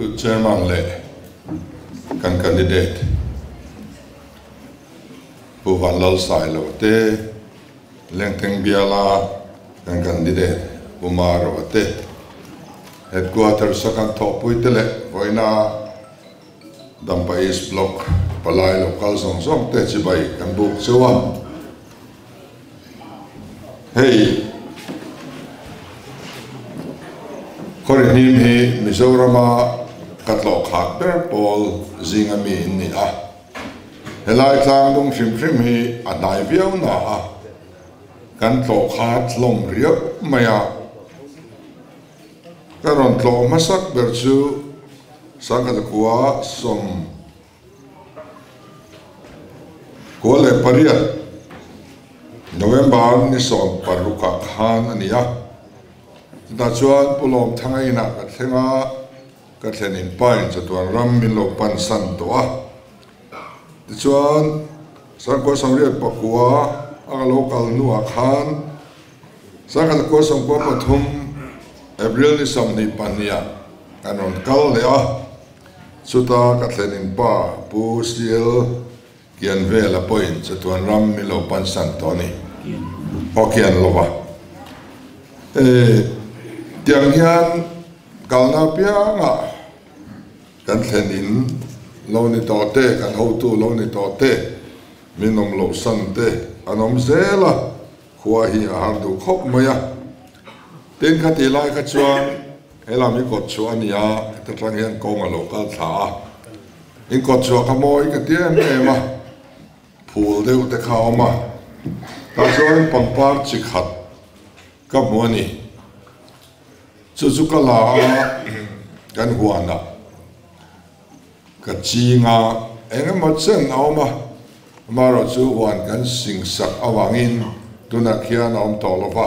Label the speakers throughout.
Speaker 1: Pu Chairman leh kan candidate Pu Vanlalsailo te, Lengteng biala kan candidate Pu Marova te, Headquarters a kan thawhpui te leh vawiina Dampa East Block palai lo kal zawng zawng te chibai kan buk cheu a. Hei Khawrihnim hi Mizorama ka tlawh khat ber pawl zinga mi in ni a. Helai tlang dung hrim hrim hi a hnai viau na a, kan tlawh khat hlawm riau mai a. Ka rawn tlawh hmasak ber chu Sangkhatakua 98 November ni 16 ah khan a ni a. Chutah chuan Pu Lawmthanga inah ka thleng a, ka thlen in pain chatuan ram min lo pan san tawh a. Tichuan 1989 a ka lo kal hnuah khan 1993 April ni 22 ah kan rawn kal leh a. Chuta ka thlenin pa Pu CL Kianvela pawhin chatuan ram min lo pansan tawh a ni. Aw kian lova. E, tiang hian kalna apiangah kan thlen in lo ni tawh te, kan hotu lo ni tawh te, min awm loh san te an awm zel a, khua hi a har duh khawp mai a. Tin kha tih lai kha chuan he lam hi kawt chhuah a ni a, heta tang hian kawng a lo kal thla a, in kawt chhuah kha mawi ka ti em em a, phul deuh te kha a awm a, tah chuan pangpar chi khat ka hmu a ni. Chu chu ka la a, kan huanah ka ching a, eng emaw chen a awm a, amaherawhchu huan kan sing sak avangin tunah khian a awm tawh lo va.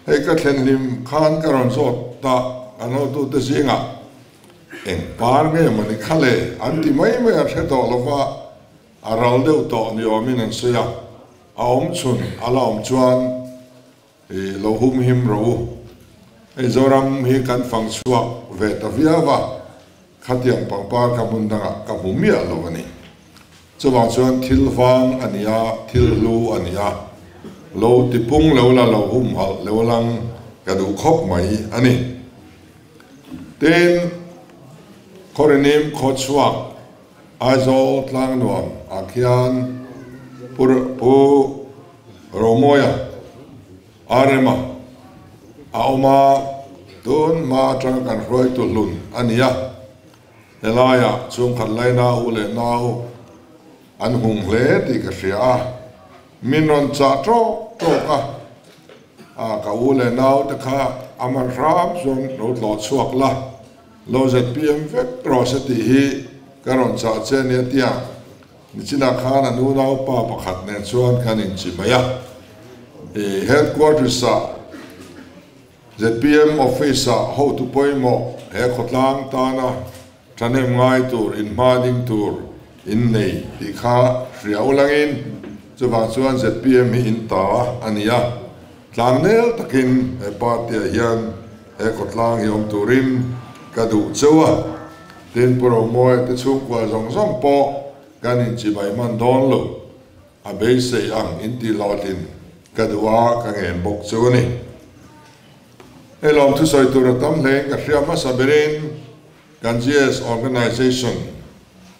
Speaker 1: Hei ka thlen hlim khan ka rawn zawt ta, kan hotute zingah eng par nge maw ni kha le an ti mai mai a hre tawh lo va, a ral deuh tawh ni awmin an sawi a, a awm chhun a la awm chuan I lo humhim rawh u. Hei Zoram hi kan fang chhuak ve ta viau a, khatiang pangpar kha hmun dangah ka hmu miah lo a ni. Chuvang chuan thil vang a ni a, thil hlu a ni a, lo tipung lo la lo humhalh lo lang ka duh khawp mai a ni. Tin, Khawrinim khawchhuak Aizawl Tlangnuam ah khian Pu Pu Romawia Arema a awm a, tun hma atanga kan hruaitu hlun a ni a, helaiah chhungkhat laina u leh nau an hung hle tih ka hria a, min rawn chah tawk tawk a, a ka u leh nau te kha a man hram chuan lo tlawh chhuak la. Lo zpm vek rawh se tih hi ka rawn chah che nia tia nichinah khan an unaupa pakhat nen chuan kan inchi mai a. I headquarters ah zpm office ah hotu pawimawh he khawtlang tana thahnem ngai tur inhma ding tur in nei tih kha hria ulangin chuvang chuan zpm hi in ta a ni a. Tlangnel takin he party ah hian he khawtlang hi awm turin ka duh cheu a, tin Pu Romawi te chhungkua zawng zawng pawh kan inchibai hman dawn lo, a beisei ang inti hlawhtlin ka duh a, ka ngen bawk cheu a ni. Hei lawm thusawi tur a tam hlein ka hria hmasa berin kan GS Organisation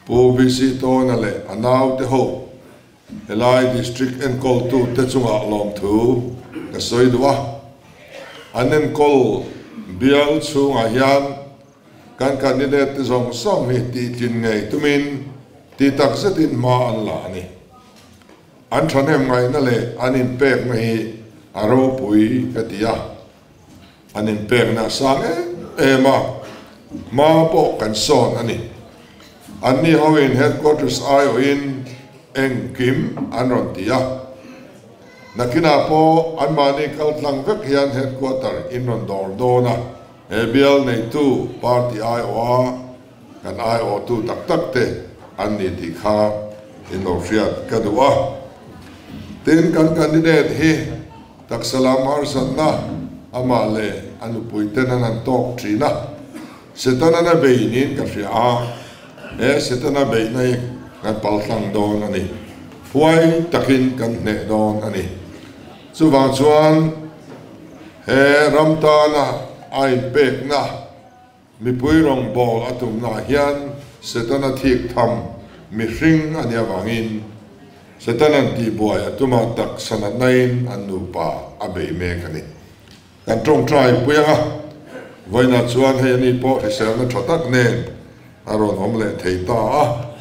Speaker 1: Pu VC Tawna leh a naute ho Helai District enkawltute chungah lawmthu ka sawi duh a, an enkawl bial chhungah hian kan candidate te zawng zawng hi tihtlin ngei tumin ti tak zetin hma an la a ni. An thahnem ngaihna leh an inpekna hi a ropui ka ti a, an inpekna a sang em em a, hma pawh kan sawn a ni. Anni hoin headquarters aiawhin engkim an rawn ti a, nakinah pawh anmahni kaltlang vek hian headquarter in rawn dawr dawn a, he bial neitu party aiawha kan aiawhtu tak tak te an ni tih kha in lo hriat ka duh a. Tin, kan candidate hi taksa lam harsatna amah leh a nupui ten an han tawk thin a. Setana na bei niin ka hria a, he Setana beihna hi kan paltlang dawn a ni. Huai takin kan hneh dawn a ni. Chuvang chuan he ram tana a inpekna mipui rawngbawl a tumnaah hian Setana thik tham mihring a nih avangin Setana'n tihbuai a tuma taksa natnain an nupa a bei mek a ni. Kan tawngtai pui ang a, vawiinah chuan hei ani pawh hriselna tha tak nen a rawn awm leh thei ta a.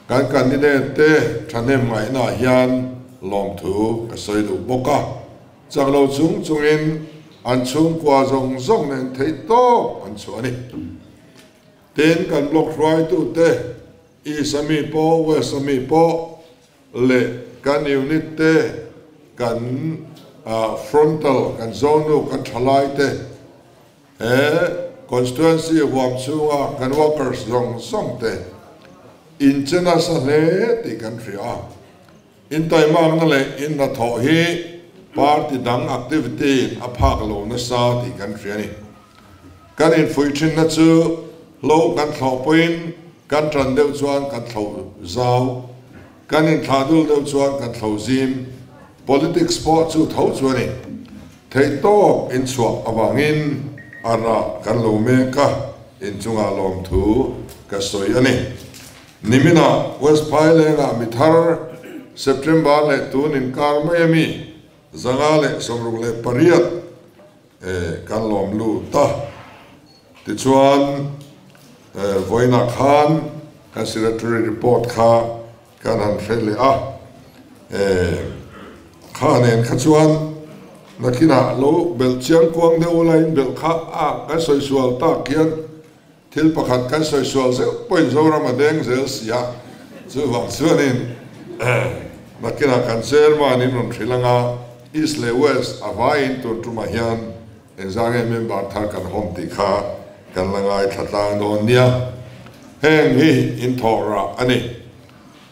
Speaker 1: Kan candidate te thahnem ngaihnaah hian lawmthu ka sawi duh bawk a, chak lo chung chungin an chhungkua zawng zawng nen theih tawp an chhuah a ni. Tin, kan block hruaitute, East ami pawh, West ami pawh, leh kan unit te, kan frontal, kan zonu, kan thalai te, he constituency huam chhunga kan workers zawng zawng te inche nasa hle tih kan hria a. Intaimakna leh inhnathawh hi party dang activity in a phak lo nasa tih kan hria a ni. Kan infuih thinna chu hlo kan thlawh pawhin kan tan deuh chuan kan thlo zau, kan inthlah dul deuh chuan kan thlo zim. Politics pawh chu tho chu a ni. Theihtawp inchhuah avangin a rah kan lo mek a, inchungah lawmthu ka sawi a ni. Niminah West Phailengah mi thar September leh tun inkar mai a mi 568 kan lawm lut a. Tichuan vawiinah khan kan secretary report kha kan han hre leh a. Kha nen kha chuan nakinah lo belh chiang kuang deuh laiin belh kha a kan sawi sual tak hian Thil pakhat kan sawi sual zeuh pawhin Zoram a deng zel si a, chuvang chuanin nakinah kan chairman in rawn hrilh anga East leh West a vaiin tun tumah hian engzah nge member thar kan hawm tih kha kan la ngaithla tlang dawn nia. Heng hi inthawh rah a ni.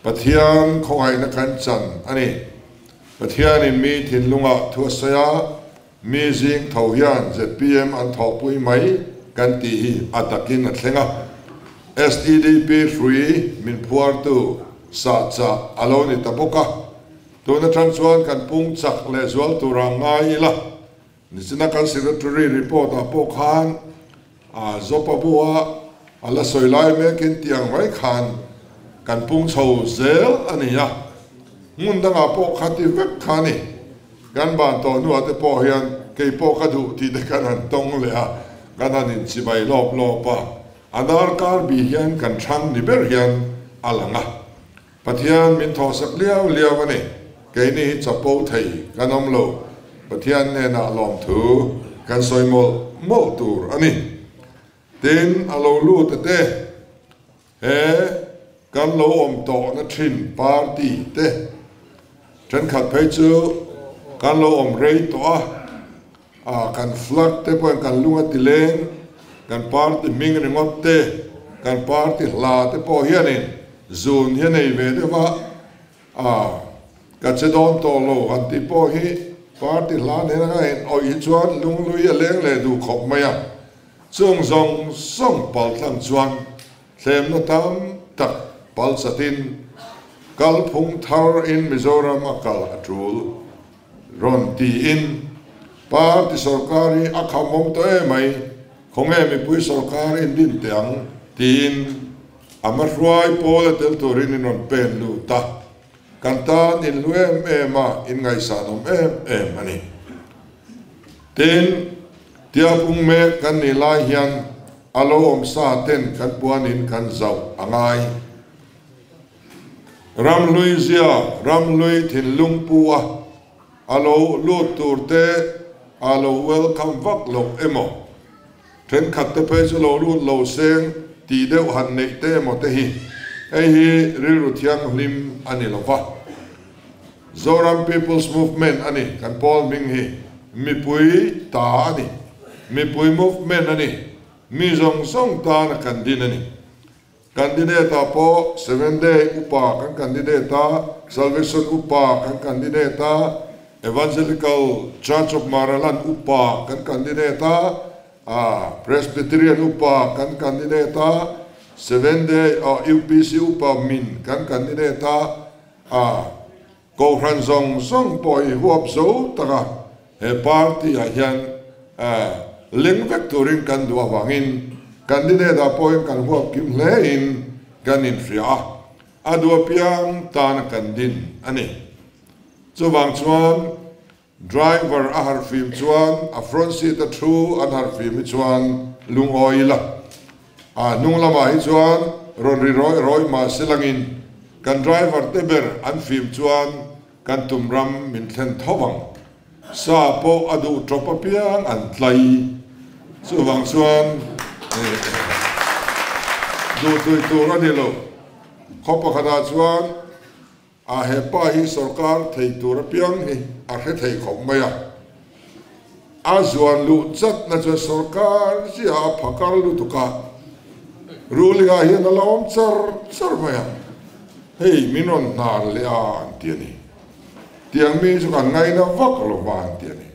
Speaker 1: Pathian khawngaihna kan chan a ni. Pathianin mi thinlungah thu a sawi a, Mi zing tho hian zpm an thawhpui mai kan tih hi a takin a thleng a. SEDP hrui min phuartu sah chah a lo ni ta bawk a. Tun atang chuan kan pung chak leh zual tura ngai ila. Nichina kan Secretary report ah pawh khan a Zopa bua a la sawi lai mekin tiang mai khan kan pung chho zel a ni a. Hmun dangah pawh kha ti vek kha a ni. Kan ban tawh hnuah te pawh hian kei pawh ka duh tih te kan han tawng leh a, kan han inchibai lawp lawp a. A darkar bih hian kan thlang ni ber hian a lang a. Pathian min thawhsak liau liau a ni. Keini hi chapo thei kan awm lo. Pathian hnenah lawmthu kan sawi mawlh mawlh tur a ni. Tin, a lo lut a te, he kan lo awm tawhna thin party te thenkhat phei chu kan lo awm rei tawh a, a kan flag te pawhin kan lung a ti leng, kan party hming ringawt te, kan party hla te pawh hianin zun hi a nei ve deuh a, a ka che dawn tawh lo han tih pawh hi party hla nen anga in awih hi chuan lunglui a leng leh duh khawp mai a, chung zawng zawng paltlang chuan thlemna tam tak palchatin kalphung thar in Mizoram a kal a tul. Rawn tiin, Party sorkar hi a khamawm tawh em mai, khawnge mipui sorkar in din teh ang? tiin a hmahruai pawl a tel turin in rawn pen lut a. Kan tan in hlu em em a, in ngaihsanawm em em a ni. Tin, Tiapung mek kan nih lai hian a lo awm sa ten kan puanin kan zauh a ngai. Ramhlui zia, ramhlui thinlung pu a, a lo lut tur te a lo welcome vak loh emaw, thenkhat te phei chu lo lut lo seng tih deuh han neih te emaw te hi hei hi rilru thianghlim a ni lo va. Zoram People's Movement a ni, kan pawl hming hi mipui ta a ni, mipui movement a ni, mi zawng zawng tana kan din a ni. Candidate ah pawh Seven Day Upa kan candidate a, Salvation Upa kan candidate a, Evangelical Church of Maraland Upa kan candidate a, A Presbyterian Upa kan candidate a, Seventh Day ah UPC Upa min kan candidate a, a Kohhran zawng zawng pawh hi huap zo taka he party ah hian ling vek turin kan duh avangin candidate ah pawhin kan huap kim hle in kan inhria a, a duh apiang tana kan din a ni. Chuvang chuan Driver a harhfim chuan a front seat a thu an harhfim hi chuan lungawi ila, a hnung lamah hi chuan rawn ri rawih rawih mah se langin kan driver te ber an fim chuan kan tum ram min thlen tho ang. Sa pawh a duh tawp apiang an tlai. Chuvang chuan duhtui tur a ni lo. Khaw pakhatah chuan. A he pa hi sorkar thei tur apiang hi a hre thei khawp mai a. A zuan luh chat na chuan sorkar chiah a phakar lutuk a, ruling ah hian a la awm char char mai a, hei min rawn hnar leh a an ti a ni. Tiang mi chu kan ngaina vak lo va an ti a ni.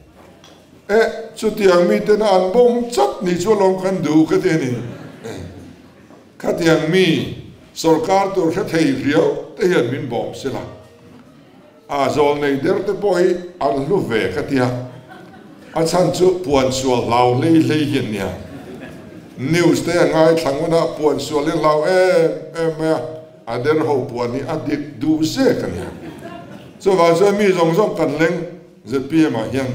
Speaker 1: Eh, chutiang mi tena an bawm chat ni chu alawm kan duh ka ti a ni. Khatiang mi sorkar tur hre thei riau te hian min bawm se la, a zawl nei der te pawh hi an hlu ve ka tia, a chhan chu puan sual hlau hlei hlei hi an nia. News te a ngaithla ngun a, puan sual hi a hlau em em mai a, a der ho puan hi a dik duh zek a nia. Chuvang chuan mi zawng zawng kan leng zpm ah hian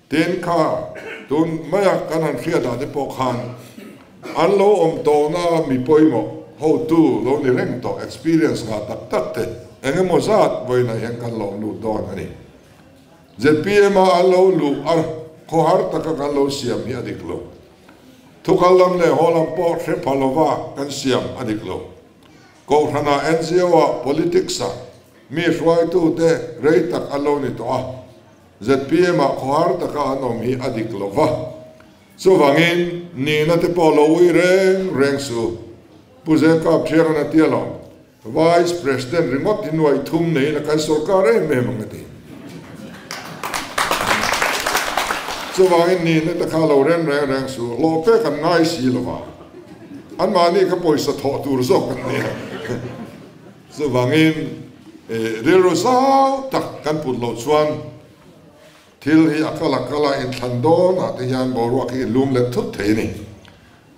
Speaker 1: Tin kha tun maia kan han hriatah te pawh khan an lo awm tawhna mi pawimawh hotu lo ni reng tawh experience ngah tak tak te eng emaw zat vawiinah hian kan lo lut dawn a ni. Zpm a an lo luh a khawhar taka kan lo siam hi a dik lo. Thukal lam leh haw lam pawh hre pha lova kan siam a dik lo. Kohhranah NGO ah politics ah mi hruaitute rei tak an lo ni tawh a. Zpm ah khawhar taka an awm hi a dik lo va, chuvangin nihna te pawh lo ui reng reng su. Pu Zengkap Thiangan a tia lo, Vice President ringawt hi nuaih thum neiin a kan sawrkar em em ang a ti. Chuvangin nihna te kha lo rem reng reng su, hlawh pek an ngai si lo va, anmahni kha pawisa thawh tur zawk an nia. Chuvangin rilru zau tak kan put loh chuan thil hi a kal a kal a, inthlan dawnah te hian boruak hi inlum let thut thei a ni.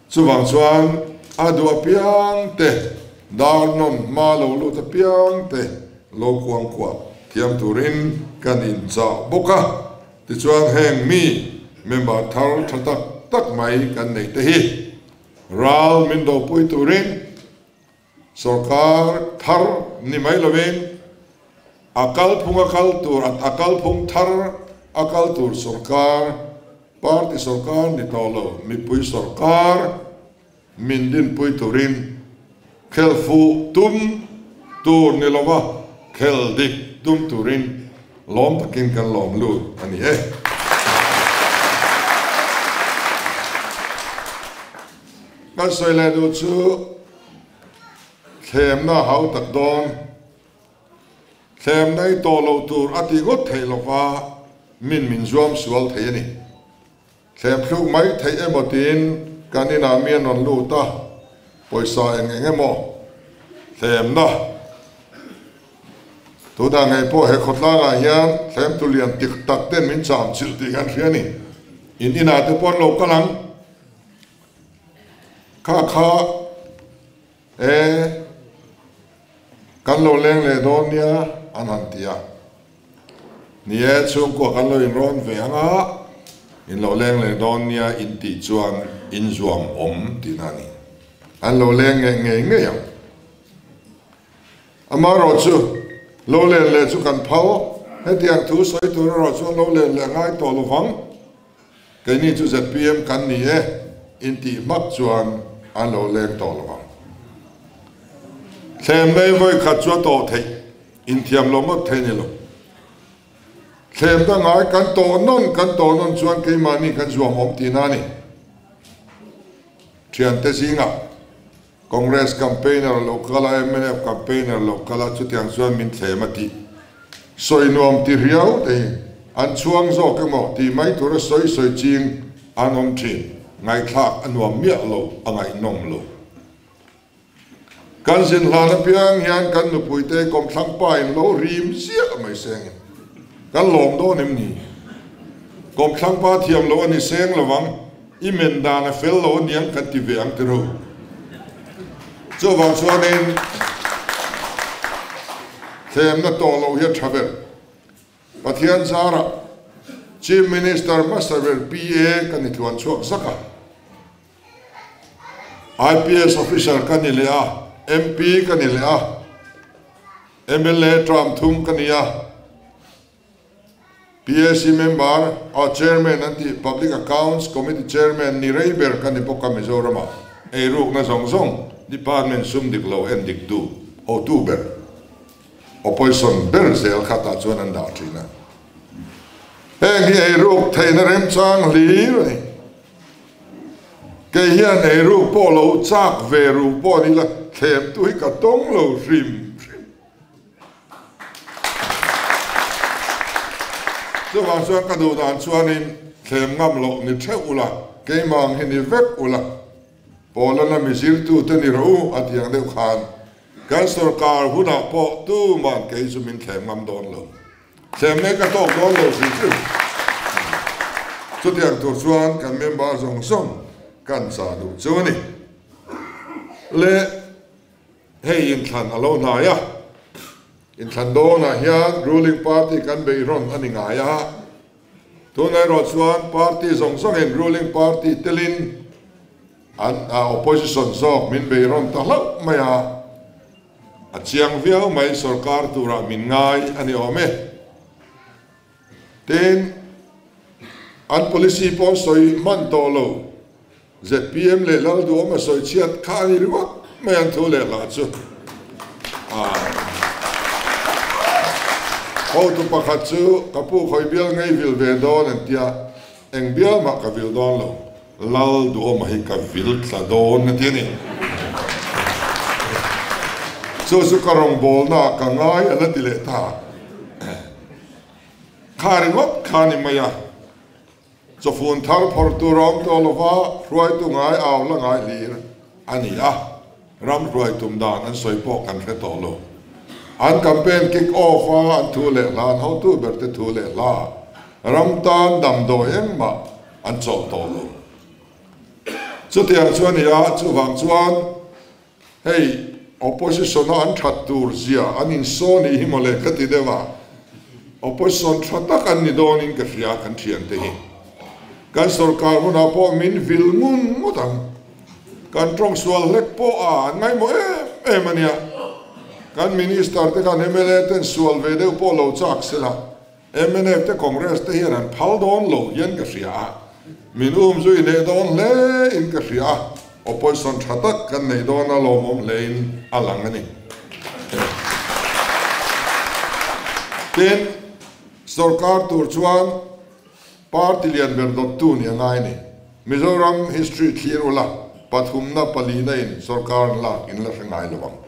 Speaker 1: Chuvang chuan a duh apiang te, dar nawn hma lo lut apiang te lo kuangkuah thiam turin kan inchah bawk a. Tichuan heng mi member thar tha tak tak mai kan neih te hi ral min dopui turin Sorkar thar ni mai lovin a kalphung a kal tur a kalphung thar a kal tur sorkar, party sorkar ni tawh lo, mipui sorkar min dinpui turin khel fuh tum tur ni lova khel dik tum turin lawm takin kan lawm lut a ni e. Kan sawi leh duh chu thlemna hau tak dawn, thlemna i tawh loh tur a ti ngawt theih lova min min zuam sual thei a ni. Thlem thluk mai theih emaw tiin kan inah mi an rawn lut a, pawisa eng eng emaw thlemna tunah ngei pawh he khawtlangah hian thlemtu lian tik tak ten min cham chilh tih kan hria a ni. In inah te pawh an lo kal ang. Kha kha e kan lo leng leh dawn nia an han ti a. Ni e, chhungkua kan lo inrawn ve ang a, in lo leng leh dawn nia in tih chuan in zuam awm tihna a ni. An lo leng ngei ngei ngei ang. Amaherawh chu lo len leh chu kan phal, hetiang thu sawi tur erawh chuan lo len leh ngai tawh lovang. Keini chu zpm kan ni e, in tih hmak chuan an lo leng tawh lo ang. Thlem nei vawi khat chu a tawh theih, inthiam lo ngawt thei ni lo. Thlem dangai kan tawh nawn kan tawh nawn chuan keimahni kan zuam awm tihna a ni. Thiante zingah Congress campaigner lo kal a, mnf campaigner lo kal a, chutiang chuan min thlem a tih. Sawi nuam ti riau te hi an chhuang zawk emaw tih mai tura sawi sawi ching an awm thin. Ngaihthlak a nuam miah lo, a ngaihnawm lo. Kan zin hlan apiang hian kan nupuite kawmthlang pa in lo rim ziah mai seng in kan lawm dawn em ni? Kawmthlang pa thiam lo a ni seng lovang, i men dan a fel lo aniang kan ti ve ang tiro. Chuvang chuanin thlemna tawh loh hi a tha ber. Pathian zarah Chief Minister hmasa ber PA ka ni tluan chhuak zak a. IPS officer ka ni leh a, MP ka ni leh a, mla term thum ka ni a, PAC member ah chairman an tih Public Accounts Committee chairman ni rei ber ka ni bawk a Mizoramah eirukna zawng zawng department sum dik lo en dik tu hotu ber opposition ber zel kha tah chuan an dah thin a. Heng hi eiruk theihna remchang hlir a ni. Kei hian eiruk pawh lo chak ve ru pawh ni la thlem tu hi ka tawng lo hrim hrim. Chuvang chuan ka duh dan chuanin thlem ngam loh ni theuh ula, keimah ang hi ni vek ula, Pawlana mi zirtute ni rawh u a ti ang deuh khan kan sorkar hunah pawh tuman kei chu min thlem ngam dawn lo. Thlem mek a tawk dawn lo hrim hrim. Chutiang tur chuan kan member zawng zawng kan chah duh chu a ni. Le hei inthlan a lo hnai a, inthlan dawnah hian ruling party kan beihrawn a ni ngai a, tunah erawh chuan party zawng zawngin ruling party telin an opposition zawk min beihrawn ta hlauh mai a. A chiang viau mai sorkar turah min ngai a ni awm e. Tin, an policy pawh sawi hman tawh lo. Zpm leh Lalduhawm a sawi chhiat kha a ni ringawt mai an thu leh hlah chu. Hotu pakhat chu ka pu khawi bial ngei vil ve dawn an tia, eng bial mah ka vil dawn lo. Lal Duhawma hi ka vil tla dawn a ti a ni. Chu chu ka rawngbawlna ah ka ngai a la ti leh ta. Kha ringawt kha ni mai a, chawfun thar phawrh tur a awm tawh lova hruaitu ngai au la ngai hlir a ni a, ram hruai tum dan an sawi pawh kan hre tawh lo. An campaign kick off a an thu leh hla an hotu ber te thu leh hla ram tan damdawi engmah An chawlh tawh lo. Chutiang chu a ni a, chuvang chuan hei opposition a an that tur zia an insaw nih hi mawle ka ti deuh a, opposition tha tak an ni dawnin ka hria kan thiante hi. Kan sorkar hunah pawh min vil ngun ngawt ang. Kan tawng sual hlek pawh a an ngaimawh em em a nia. Kan minister te khan mla ten sual ve deuh pawh lo chak sela. Mnf te Congress te hian an phal dawn lo hian ka hria a, min um zui leh dawn hle in ka hria a, opposition tha tak kan nei dawn a lawmawm hle in a lang a ni. Tin, sorkar tur chuan party lian ber dawttu ni a ngai a ni. Mizoram history thlir ula pathumna palina in sorkar an lak in la hre ngai lo ang.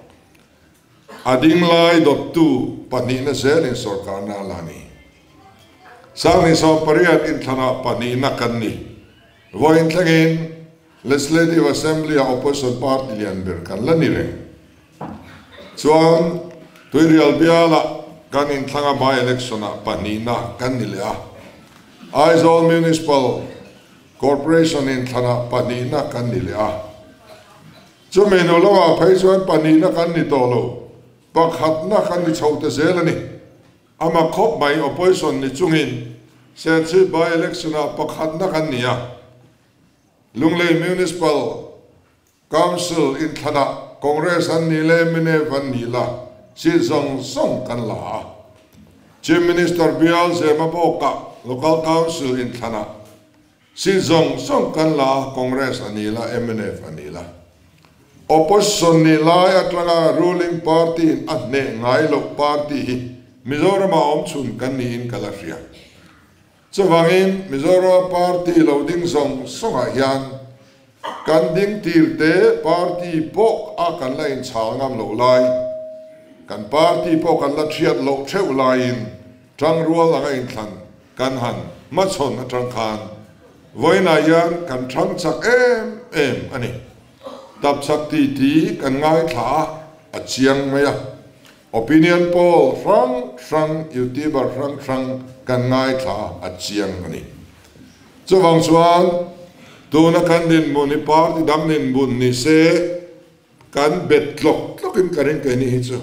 Speaker 1: A dinglai dawttu pahnihna zelin sorkarna a la ni. Sanghnih 18 inthlanah pahnihna kan ni. Vawiin thlengin Legislative Assembly-ah Opposition party lian ber kan la ni reng. Chuan Tuirial bialah kan inthlanga by-election-ah pahnihna kan ni leh a. Aizawl Municipal Corporation inthlanah pahnihna kan ni leh a. Chumi hnu lamah phei chuan pahnihna kan ni tawh lo, pakhatna kan ni chho ta zel a ni. Ama khawp mai opposition ni chungin Serchhip by-election-ah pakhatna kan ni a, Lunglei Municipal Council inthlanah Congress an ni leh mnf an ni la seat zawng zawng kan la a. Chief Minister bial Zemabawkah Local Council inthlanah Seat zawng zawng kan la a, Congress a ni la, mnf a ni la. Opposition ni lai atanga ruling party in a hneh ngai loh party hi Mizoramah awm chhun kan niin ka la hria. Chuvangin Mizoram party lo ding zawng zawngah hian kan ding tir te party pawh a kan la inchhal ngam loh lai, kan party pawh kan la thiat loh theuh laiin tangrual anga inthlan Kan han hmachhawn atang khan Vawiinah hian kan thang chak em em a ni. Tapchhak titi kan ngaithla a, a chiang mai a. Opinion poll hrang hrang, youtuber hrang hrang kan ngaithla a, a chiang a ni. Chuvang chuan tuna kan dinhmun hi party dang dinhmun ni se kan bet tlawk tlawkin ka ring keini hi chu.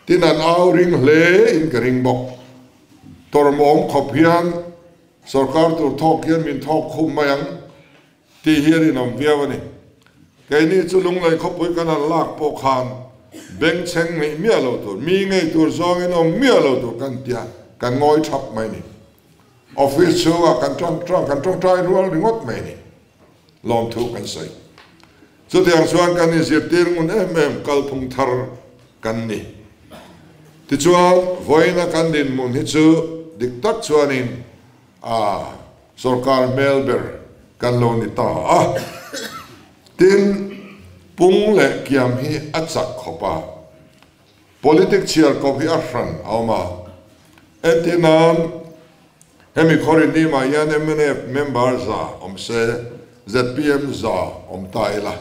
Speaker 1: Tin an au ring hle in ka ring bawk. Tawrhmawm khawp hian Sorkar tur thawk hian min thawk khum mai ang tih hi a rinawm viau a ni. Keini chu Lunglei khawpui kan han lak pawh khan bengchheng ngeih miah lo tur, mi ngei tur zawngin awm miah lo tur kan tia kan ngawi thap mai ni. Office chhungah kan tawngtai kan tawngtai rual ringawt mai ni. Lawmthu kan sawi. Chutiang chuan kan inzirtir ngun em em kalphung thar kan ni. Tichuan, vawiina kan dinhmun hi chu dik tak chuanin a sorkar hmel ber kan lo ni ta a. Tin, pung leh kiam hi a chak khawp a. Politic chhiar kawp hi a hran a awm a. Entir nan, hemi khawrin nimah hian mnf member za awm se, zpm za awm ta ila.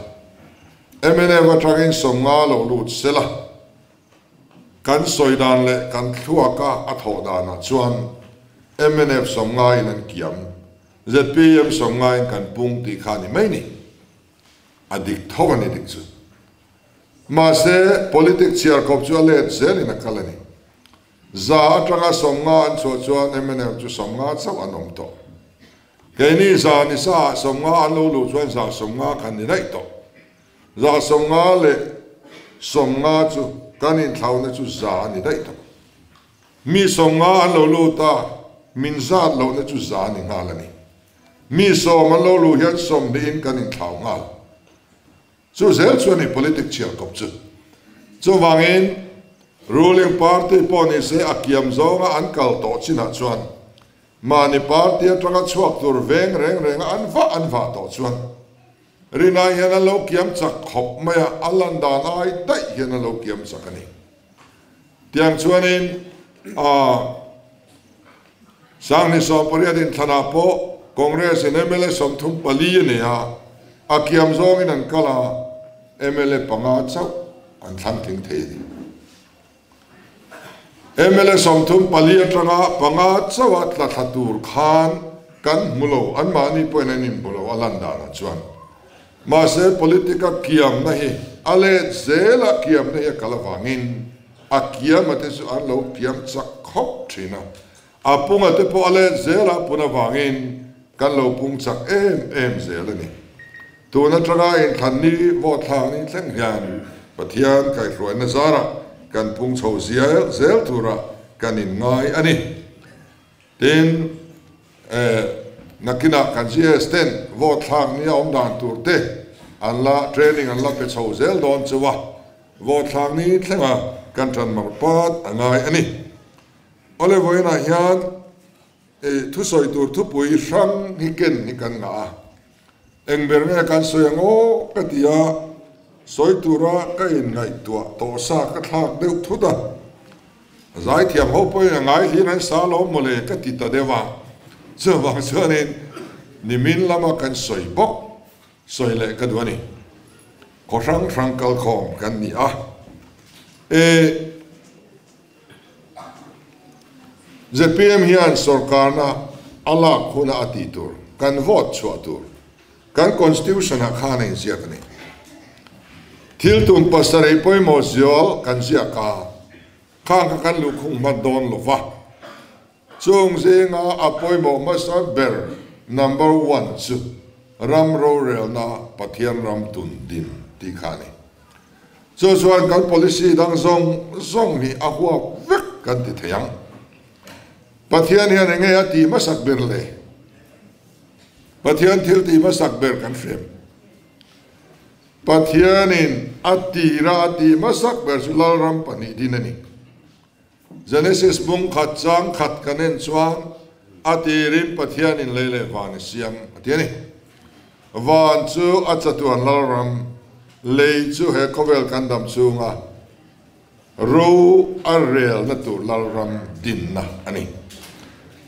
Speaker 1: Mnf atangin sawmnga lo lut sela, kan sawi dan leh kan thluaka a thawh danah chuan mnf sawmngain an kiam, zpm sawmngain kan pung tih kha a ni mai ni. A dik tho a ni dik chu. Mahse, politic chhiar kawp chu a let zelin a kal a ni. Za atanga sawmnga an chhuah chuan mnf chu sawmnga chauh an awm tawh. Keini za ni sa ah sawmnga an lo luh chuan za sawmnga kan ni daih tawh. Za sawmnga leh sawmnga chu kan inthlauna chu za a ni daih tawh. Mi sawmnga an lo lut a, min zat lohna chu za a ni nghal a ni. Mi sawm an lo luh hian sawmhnihin kan inthlau nghal. Chu zel chu a ni politic chhiar kawp chu. Chuvangin ruling party pawh ni se a kiam zawnga an kal tawh chinah chuan mahni party atanga chhuak tur veng reng renga an vah an vah tawh chuan rinai hian an lo kiam chak khawp mai a, a lan dan ai daih hian an lo kiam chak a ni. Tiang chuanin a Sangni 18 inthlanah pawh Congress in mla 34 a nei a, a kiam zawngin an kal a, mla panga chauh an thlang tling thei a ni. Mla 34 atanga panga chauha tla thla tur khan kan hmu lo, anmahni pawhin an inhmu lo a lan danah chuan. Mahse, politic-a kiamna hi a let zela kiamna hi a kal avangin a kiama te chu an lo kiam chak khawp thin a, a punga te pawh a let zela pun avangin kan lo pung chak em em zel a ni. Tun atanga inthlan ni vote thlak ni thleng hian Pathian kaihhruaina zarah kan pung chho zial zel tura kan inngai a ni. Tin, nakinah kan GS ten vote thlak nia awm dan tur te an la training an la pe chho zel dawn chu a, vote thlak ni thlenga kan tan mar pat a ngai a ni. Awle vawiinah hian thusawi tur thupui hrang hi ken hi kan ngah a, eng ber nge kan sawi ang aw ka ti a, sawi tura ka inngaihtuah tawh sa ka thlak deuh thut a. Zaithiam ho pawhin a ngai hlir an sa lo mawle ka ti ta deuh a, chuvang chuanin nimin lama kan sawi bawk sawi leh ka duh a ni. Khaw hrang hrang kalkhawm kan ni a, e zpm hian sawrkarna a lak huna a tih tur, kan vote chhuah tur, kan constitution ah khan a inziak a ni. Thil tum pasarih pawimawh zual kan ziak a, khang kha kan luhkhung hmat dawn lo va. Chung zinga a pawimawh hmasa ber number one chu ram rorelna Pathian ram tun din tih kha a ni. Chu chuan kan policy dang zawng zawng hi a huap vek kan ti thei ang. Pathian hian enge a tih hmasak ber le? Pathian thil tih hmasak ber kan hrem. Pathianin a tira a tih hmasak ber chu Lalram pahnih din a ni. Genesis bung khat chang khat kan en chuan a tirin Pathianin lei leh van a siam a ti a ni. Van chu a chatuan Lalram, lei chu he khawvel kan dam chhunga ro a relna tur Lalram dinna a ni.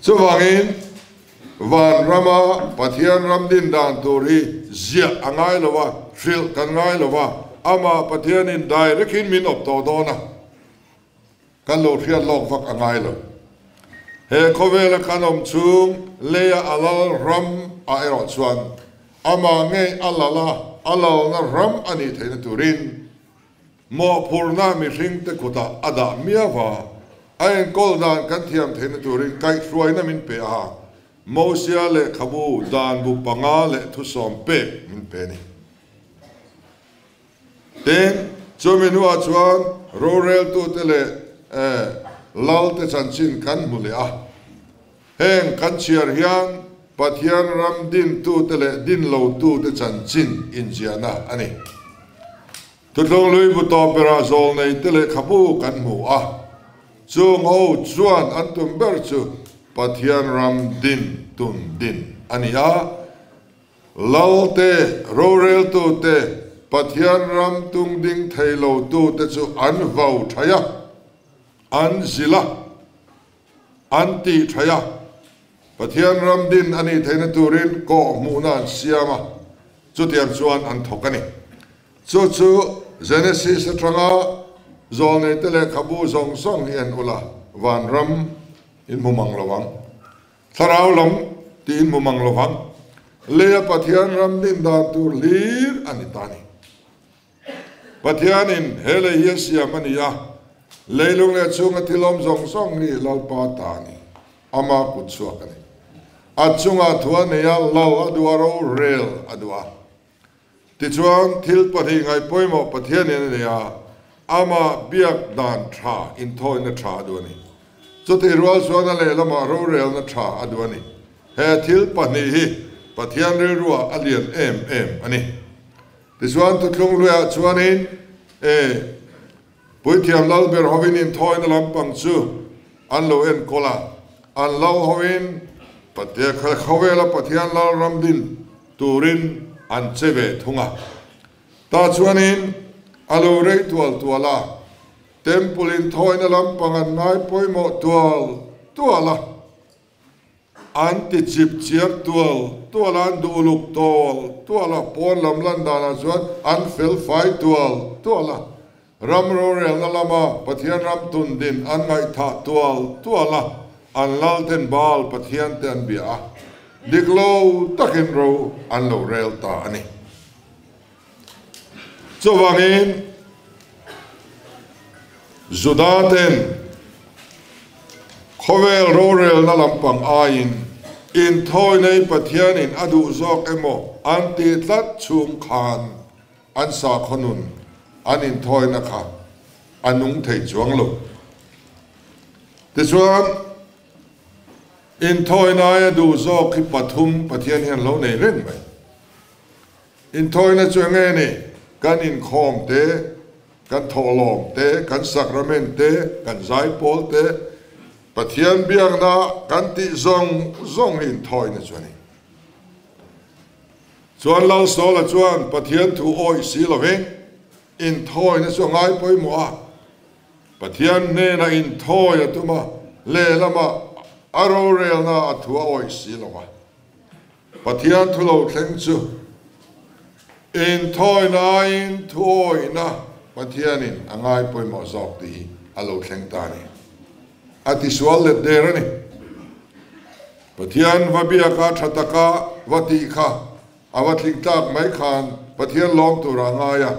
Speaker 1: Chuvangin. Van rama Pathian ram din dan tur hi ziah a ngai lo a, hrilh kan ngai lo a, amah Pathianin direct-in min awp tawh dawn a, kan lo hriat lawk vak a ngai lo. He khawvela kan awm chhung leia a lal ram ah erawh chuan amah ngei a lal a, a lalna ram a nih theihna turin Mawhphurhna mihringte kutah a dah miau a, a enkawl dan kan thiam theihna turin kaihhruaina min pe a, Mosia lehkhabu dan bu panga leh thusawm pek min pe a ni. Tin, chumi hnuah chuan roreltute leh lalte chanchin kan hmu leh a. Heng kan chhiar hian Pathian ram dintute leh din lotute chanchin inziahna a ni. Thuthlung lui bu tawp berah zawlneite lehkhabu kan hmu a, chung ho chuan an tum ber chu Pathian ram din tun din a ni a. Lalte, roreltute, Pathian ram tung ding thei lotute chu an vau thai a, an zilh a. An tih thaih a, Pathian ram din a nih theihna turin kawh hmuhna an siam a, chutiang chuan an thawk a ni. Chu chu Genesis atanga zawlneite lehkhabu zawng zawng hi en ula, vanram in hmu mang lo ang, thlarau lam tih in hmu mang lo vang, leia Pathian ram din dan tur hlir a ni ta a ni. Pathianin he lei hi a siam a ni a, leilung leh chhunga thil awm zawng zawng hi Lalpa ta a ni, ama kut chhuak a ni. A chungah thu a nei a, lal a duh a, rorel a duh a. Tichuan, thil pahnih ngaih pawimawh Pathianin a nei a, ama biak dan tha, inthawina tha a duh a ni. Chutih rual chuan a lehlamah rorelna tha a duh a ni. He thil pahnih hi Pathian rilruah a lian em em a ni. Tichuan thuthlung hluiah chuanin e Puithiam Lalber hovin inthawina lampang chu an lo enkawl a, an lal hovin khawvela Pathian Lalram din turin an che ve thung a. Tah chuanin a lo rei tual tual a, Temple inthawina lampang an ngai pawimawh tual tual a. An ti chip chiar tual tual a, an duh uluk tual tual a, pawn lam lan danah chuan an fel fai tual tual a, ram rorelna lama Pathian ram tun din an ngaihthah tual tual a, an lal ten Baal Pathian te an bia a, dik lo takin ro an lo rel ta a ni. Chuvangin Juda ten khawvel rorelna lampang aiin inthawi nei Pathianin a duh zawk emaw an tih tlat chhung khan an sakhaw nun an inthawina kha a nung thei chuang lo. Tichuan inthawina aia duh zawk hi pathum Pathian hian lo nei reng mai. Inthawina chu enge ni? Kan inkhawm te, kan thawhlawm te, kan sakramen te, kan zaipawl te, Pathian biakna kan tih zawng zawng hi inthawina chu a ni. Chuan Lalsawla chuan Pathian thu awih si lovin inthawina chu a ngai pawimawh a, Pathian hnena inthawi a tum a, lehlamah a rorelna a thu a awih si lo va. Pathian thu lo thleng chu inthawina aiin thuawihna Pathianin a ngai pawimawh zawk tih hi a lo thleng ta a ni. A tisual let der a ni. Pathian va biaka tha taka va tih kha a va tling tlak mai khan Pathian lawm turah a ngai a,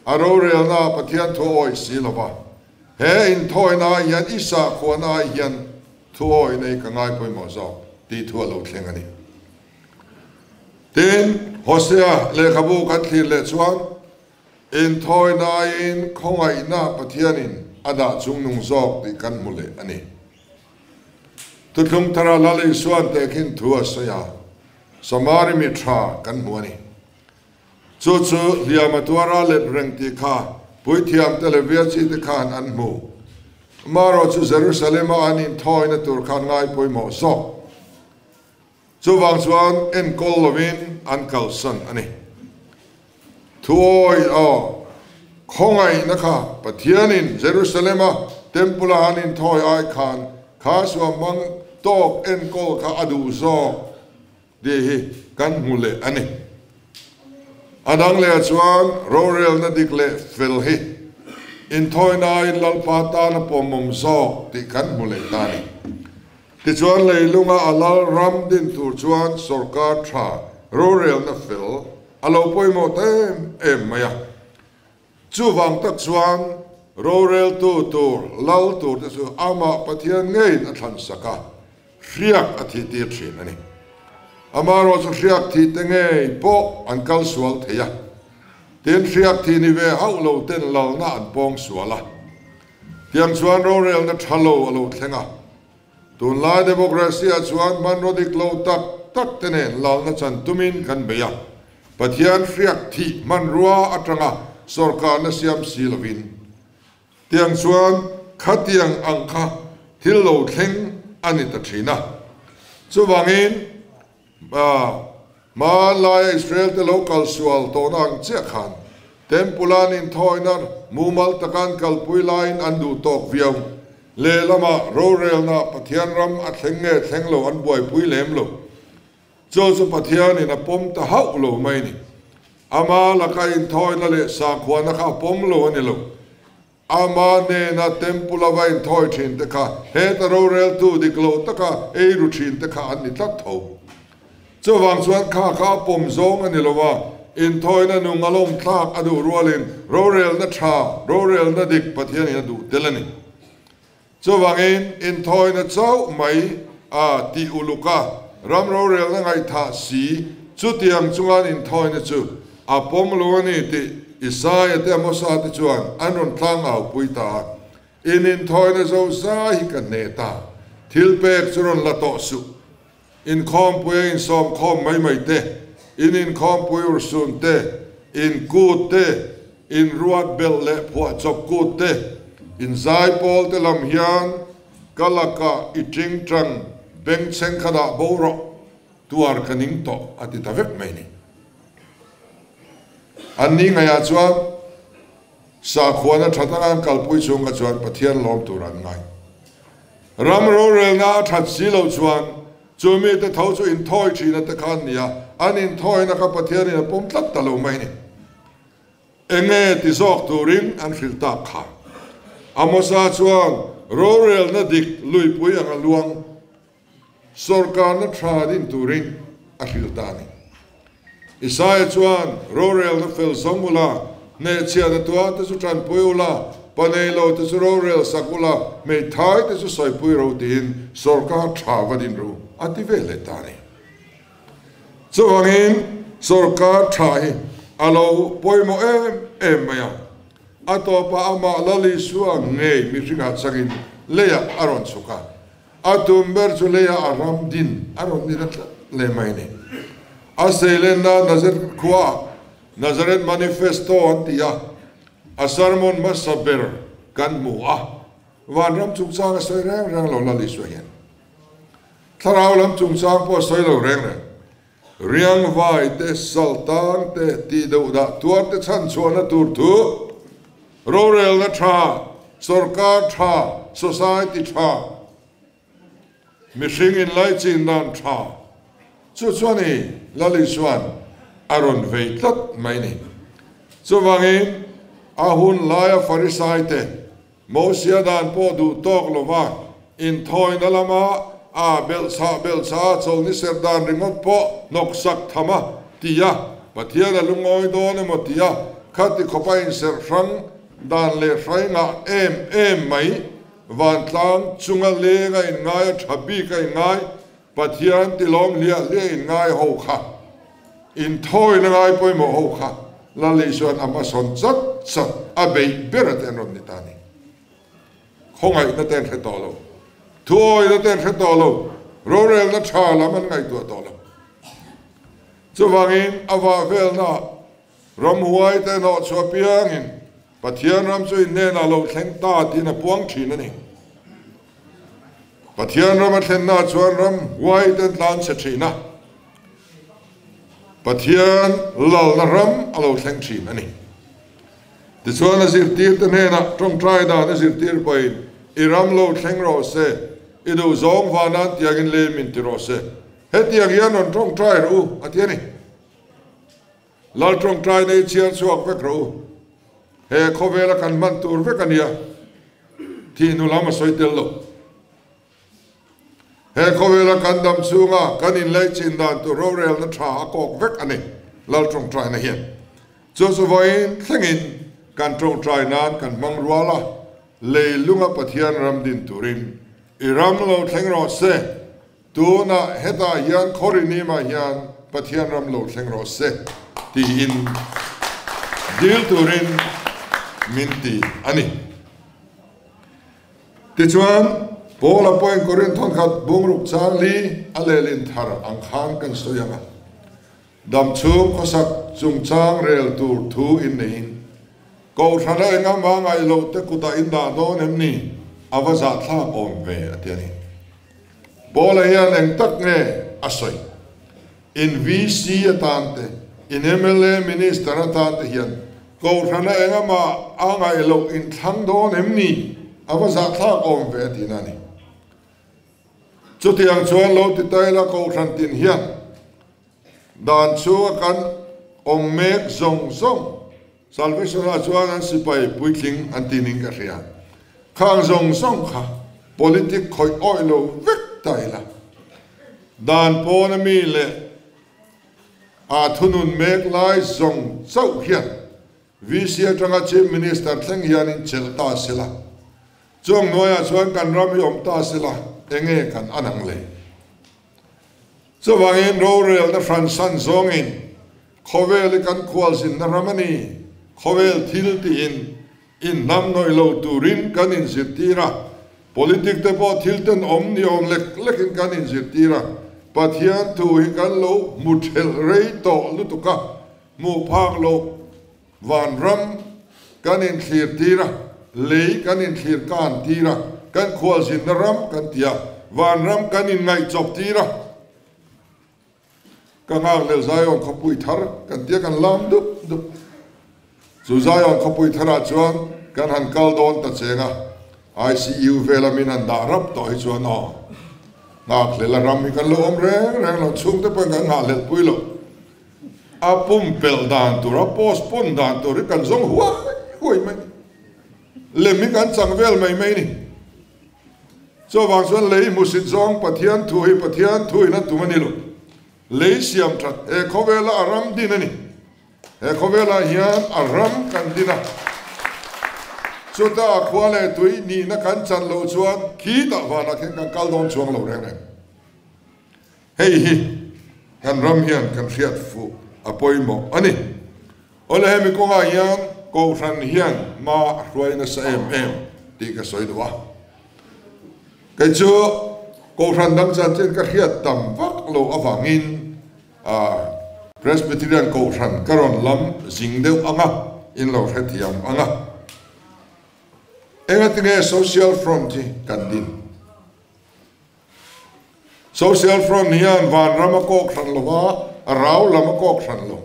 Speaker 1: a rorelna ah Pathian thu a awih si lo va. He inthawina ah hian i sahkhuana ah hian Thuawi nei ka ngai pawimawh zawk tih thu a lo thleng a ni. Tin, Hosea lehkhabu kan thlir leh chuan inthawinain khawngaihna Pathianin a dah chungnung zawk tih kan hmu leh a ni. Thuthlung thara Lal Isuan tehkhin thu a sawi a, Samari mi tha kan hmu a ni. Chu chu hliam a tuar a let reng tih kha puithiamte leh viachite khan an hmu. Amaherawh chu Jerusalem-a an inthawina tur khan ngai pawimawh zawk. Chuvang chuan enkawl lovin an kalsan a ni. Thuawi aw, khawngaihna kha Pathianin Jerusalem-a Temple-a an inthawi ai khan kha suamhmang tawk enkawl kha a duh zawk. tih hi kan hmu leh a ni. A dang leh ah chuan rorelna dik leh fel hi inthawinain Lalpa tana pawmawm zawk tih kan hmu leh ta a ni. Tichuan leilunga a lal ram din tur chuan sorkar tha rorelna fel a lo pawimawh ta em em mai a. Chuvang tak chuan roreltu tur lal tur te chu amah Pathian ngeiin a thlan sak a, hriak a thih tir thin a ni. Amaherawhchu hriak thih te ngei pawh an kal sual thei a, tin hriak thih ni ve hauh lo ten lalna an pawng sual a. Tiang chuan rorelna tha lo a lo thleng a. Tunlai democracy ah chuan hmanraw dik lo tak tak te nen lalna chan tumin kan bei a. Pathian hriak thih hmanrua atanga sorkarna siam si lovin. Tiang chuan khatiang ang kha thil lo thleng a ni ta thin a. Chuvangin hmanlaia Israel te lo kal sual tawhna ang chiah khan Temple an inthawina mumal taka an kalpui laiin an duh tawk viau. Lehlamah rorelna Pathian ram a thleng nge thleng lo an buaipui lem lo. Chu chu Pathianin a pawm ta hauh lo mai ni. Ama laka inthawina leh sakhuana kha a pawm lo a ni lo. Ama nena Temple a va inthawi thin te kha heta roreltu dik lo taka ei ru thin te kha an ni tlat tho. Chuvang chuan kha kha a pawm zawng a ni lo a, inthawina nung a lawm thlak a duh rualin rorelna tha, rorelna dik Pathianin a duh tel a ni. Chuvangin inthawina chauh mai a tih uluk a, ram rorelna ngaihthah si chutiang chungan inthawina chu a pawm lo a ni tih Isaia te Amosa te chuan an rawn tlang au pui ta a. In inthawina zo zai hi ka hne ta, thil pek chu rawn la tawh suh. Inkhawmpui a insawmkhawm mai mai te, in inkhawmpui urhsun te, in kut te, in ruat belh leh phuahchawp kut te, in zaipawl te lam hian ka lakah i tingtang bengchheng kha dah bo rawh, tuar ka ning tawh a ti ta vek mai ni. An ni ngaihah chuan sakhuana tha taka an kalpui chhung kha chuan Pathian lawm tur an ngai. Ram rorelna a that si loh chuan chu mite tho chu inthawi thina te kha an ni a, an inthawina kha Pathianin a pawm tlat ta lo mai ni. Enge ti zawk turin an hrilh tak kha. Amosa chuan rorelna dik luipui anga luang Sorkarna tha din turin a hrilh ta a ni. Isaia chuan, Rorelna fel zawng ula, hnehchhiahna tuah te chu tanpui ula, pa nei lo te chu rorel sak ula, hmeithai te chu sawipui ro tiin sorkar tha va din ru a ti ve leh ta a ni. Chuvangin sorkar tha hi a lo pawimawh em em mai a, a tawpah amah Lal Isua ngei mihringah changin leiah a rawn chhuk a. A tum ber chu leiah a ram din a rawn ni ta tlat leh mai a ni. A seilenna Nazareth khuaah Nazareth Manifesto an ti a, a sermon hmasa ber kan hmu a, vanram chungchang a sawi reng reng lo Lal Isua hian. Thlarau lam chungchang pawh a sawi lo reng reng. Riangvai te, saltang te, tih deuh dah tuar te chhan chhuahna tur thu, rorelna tha, sorkar tha, society tha, mihring inlaichin dan tha, chu chuan i Lal Isua'n a rawn vei tlat mai ni. Chuvangin a hun laia Farisai te Mosia dan pawh duh tawk lova inthawina lama a belhchhah belhchhah a chawlhni serh dan ringawt pawh hnawksak tham a ti a, Pathian a lungawi dawn emaw ti a, khati khawpa inserh hrang dan leh hrai ngah em em mai, vantlang chunga leng a inngai a tha bik a inngai, Pathian tilawm hliah hliah inngai ho kha, inthawina ngai pawimawh ho kha Lal Isua'n a hmasawn chat chat a beih ber a te an rawn ni ta a ni. Khawngaihna te an hre tawh lo, thuawina te an hre tawh lo, rorelna tha lam an ngaihtuah tawh lo. Chuvangin a vah velna ramhuai te hnawh chhuah piangin Pathian ram chu in hnenah lo thleng ta tiin a puang thin a ni. Pathian ram a thlenna chuan ram huai te an tlan chhe thin a, Pathian lalna ram a lo thleng thin a ni. Tichuan a zirtirte hnenah tawngtai dan a zirtir pawhin, I ram lo thleng rawh se, i duhzawng vanan tiangin lei min ti rawh se. Hetiang hian rawn tawngtai rawh u, a ti a ni. Lal tawngtai nei chhiar chhuak vek rawh u. He khawvela kan hman tur vek a nia, thih hnu lam a sawi tel lo. He khawvela kan dam chhunga kan inlaichin dan tur rorelna tha a kawk vek a ni, Lal tawngtaina hian. Chu chu vawiin thlengin kan tawngtai nan kan hmang rual a, lei lunga Pathian ram din turin i ram lo thleng rawh se, tunah hetah hian Khawrinimah hian Pathian ram lo thleng rawh se tiin dil turin min ti a ni. Tichuan, Paula pawhin Korinth thawnkhat bungruk chang li a lehlin thar ang khan kan sawi ang a. Damchhung khawsak chungchang rel tur thu in neiin, Kohhrana enga mah ngaih loh te kutah in dah dawn em ni? A va zahthlak awm ve, a ti a ni. Paula hian eng tak nge a sawi? In VC atan te, in mla Minister atan te hian Kohhrana enga mah a ngaih loh in thlang dawn em ni? A va zahthlak awm ve, a ti na a ni. Chutiang chuan lo ti ta ila Kohhran tin hian dan chhunga kan awm mek zawng zawng Salvation-ah chuan an sipai puitling an ti ning ka hria. Khang zawng zawng kha politic khawih awih lo vek ta ila dan pawna mi leh a thunun mek lai zawng chauh hian VC atanga Chief Minister thleng hianin chelh ta sela. Chuang hnuaiah chuan kan ram hi awm ta sela enge kan an ang le? Chuvangin rorelna hran san zawngin khawvel hi kan khualzinna ram a ni, khawvel thil tiin inhnamhnawih lo turin kan inzirtir a, politic te pawh thil tenawm ni awm lek lekin kan inzirtir a, Pathian thu hi kan lo hmu thelh rei tawh lutuk a, hmuh phak loh Vanram kan inthlir tir a, lei kan inthlir kan tir a, kan khualzinna ram kan ti a, vanram kan inngaihchawp tir a, ka nghakhlel Zion khawpui thar kan tia kan lam dup dup. Chu Zion khawpui tharah chuan kan han kal dawn ta cheng a, ICU vela min han dah rap tawh hi chuan aw, nghakhlel a ram hi kan lo awm reng reng lo, chhungte pawhin kan nghahhlelh pui lo. A pumpelh dan tur, a postpone dan tur hi kan zawng huai huai mai ni. Lem hi kan chang vel mai mai ni. Chuvang chuan lei hmusit zawng Pathian thu hi Pathian thu in a tum a ni lo. Lei siam that he khawvela a ram din a ni. He khawvelah hian a ram kan din a. Chuta a khua leh tui nihna kan chan loh chuan khitah vanah khian kan kal dawn chuang lo reng reng. Hei hi kan ram hian kan hriat fuh a pawimawh a ni. Awle hemi kawngah hian Kohhran hian hma a hruai nasa em em tih ka sawi duh a. Kei chu Kohhran dang chanchin ka hriat tam vak lo avangin Presbyterian Kohhran ka rawn lam zing deuh ang a, in lo hrethiam ang a. Engatinge Social Front hi kan din? Social Front hian vanram a kawk hran lo va, a rau lam a kawk hran lo.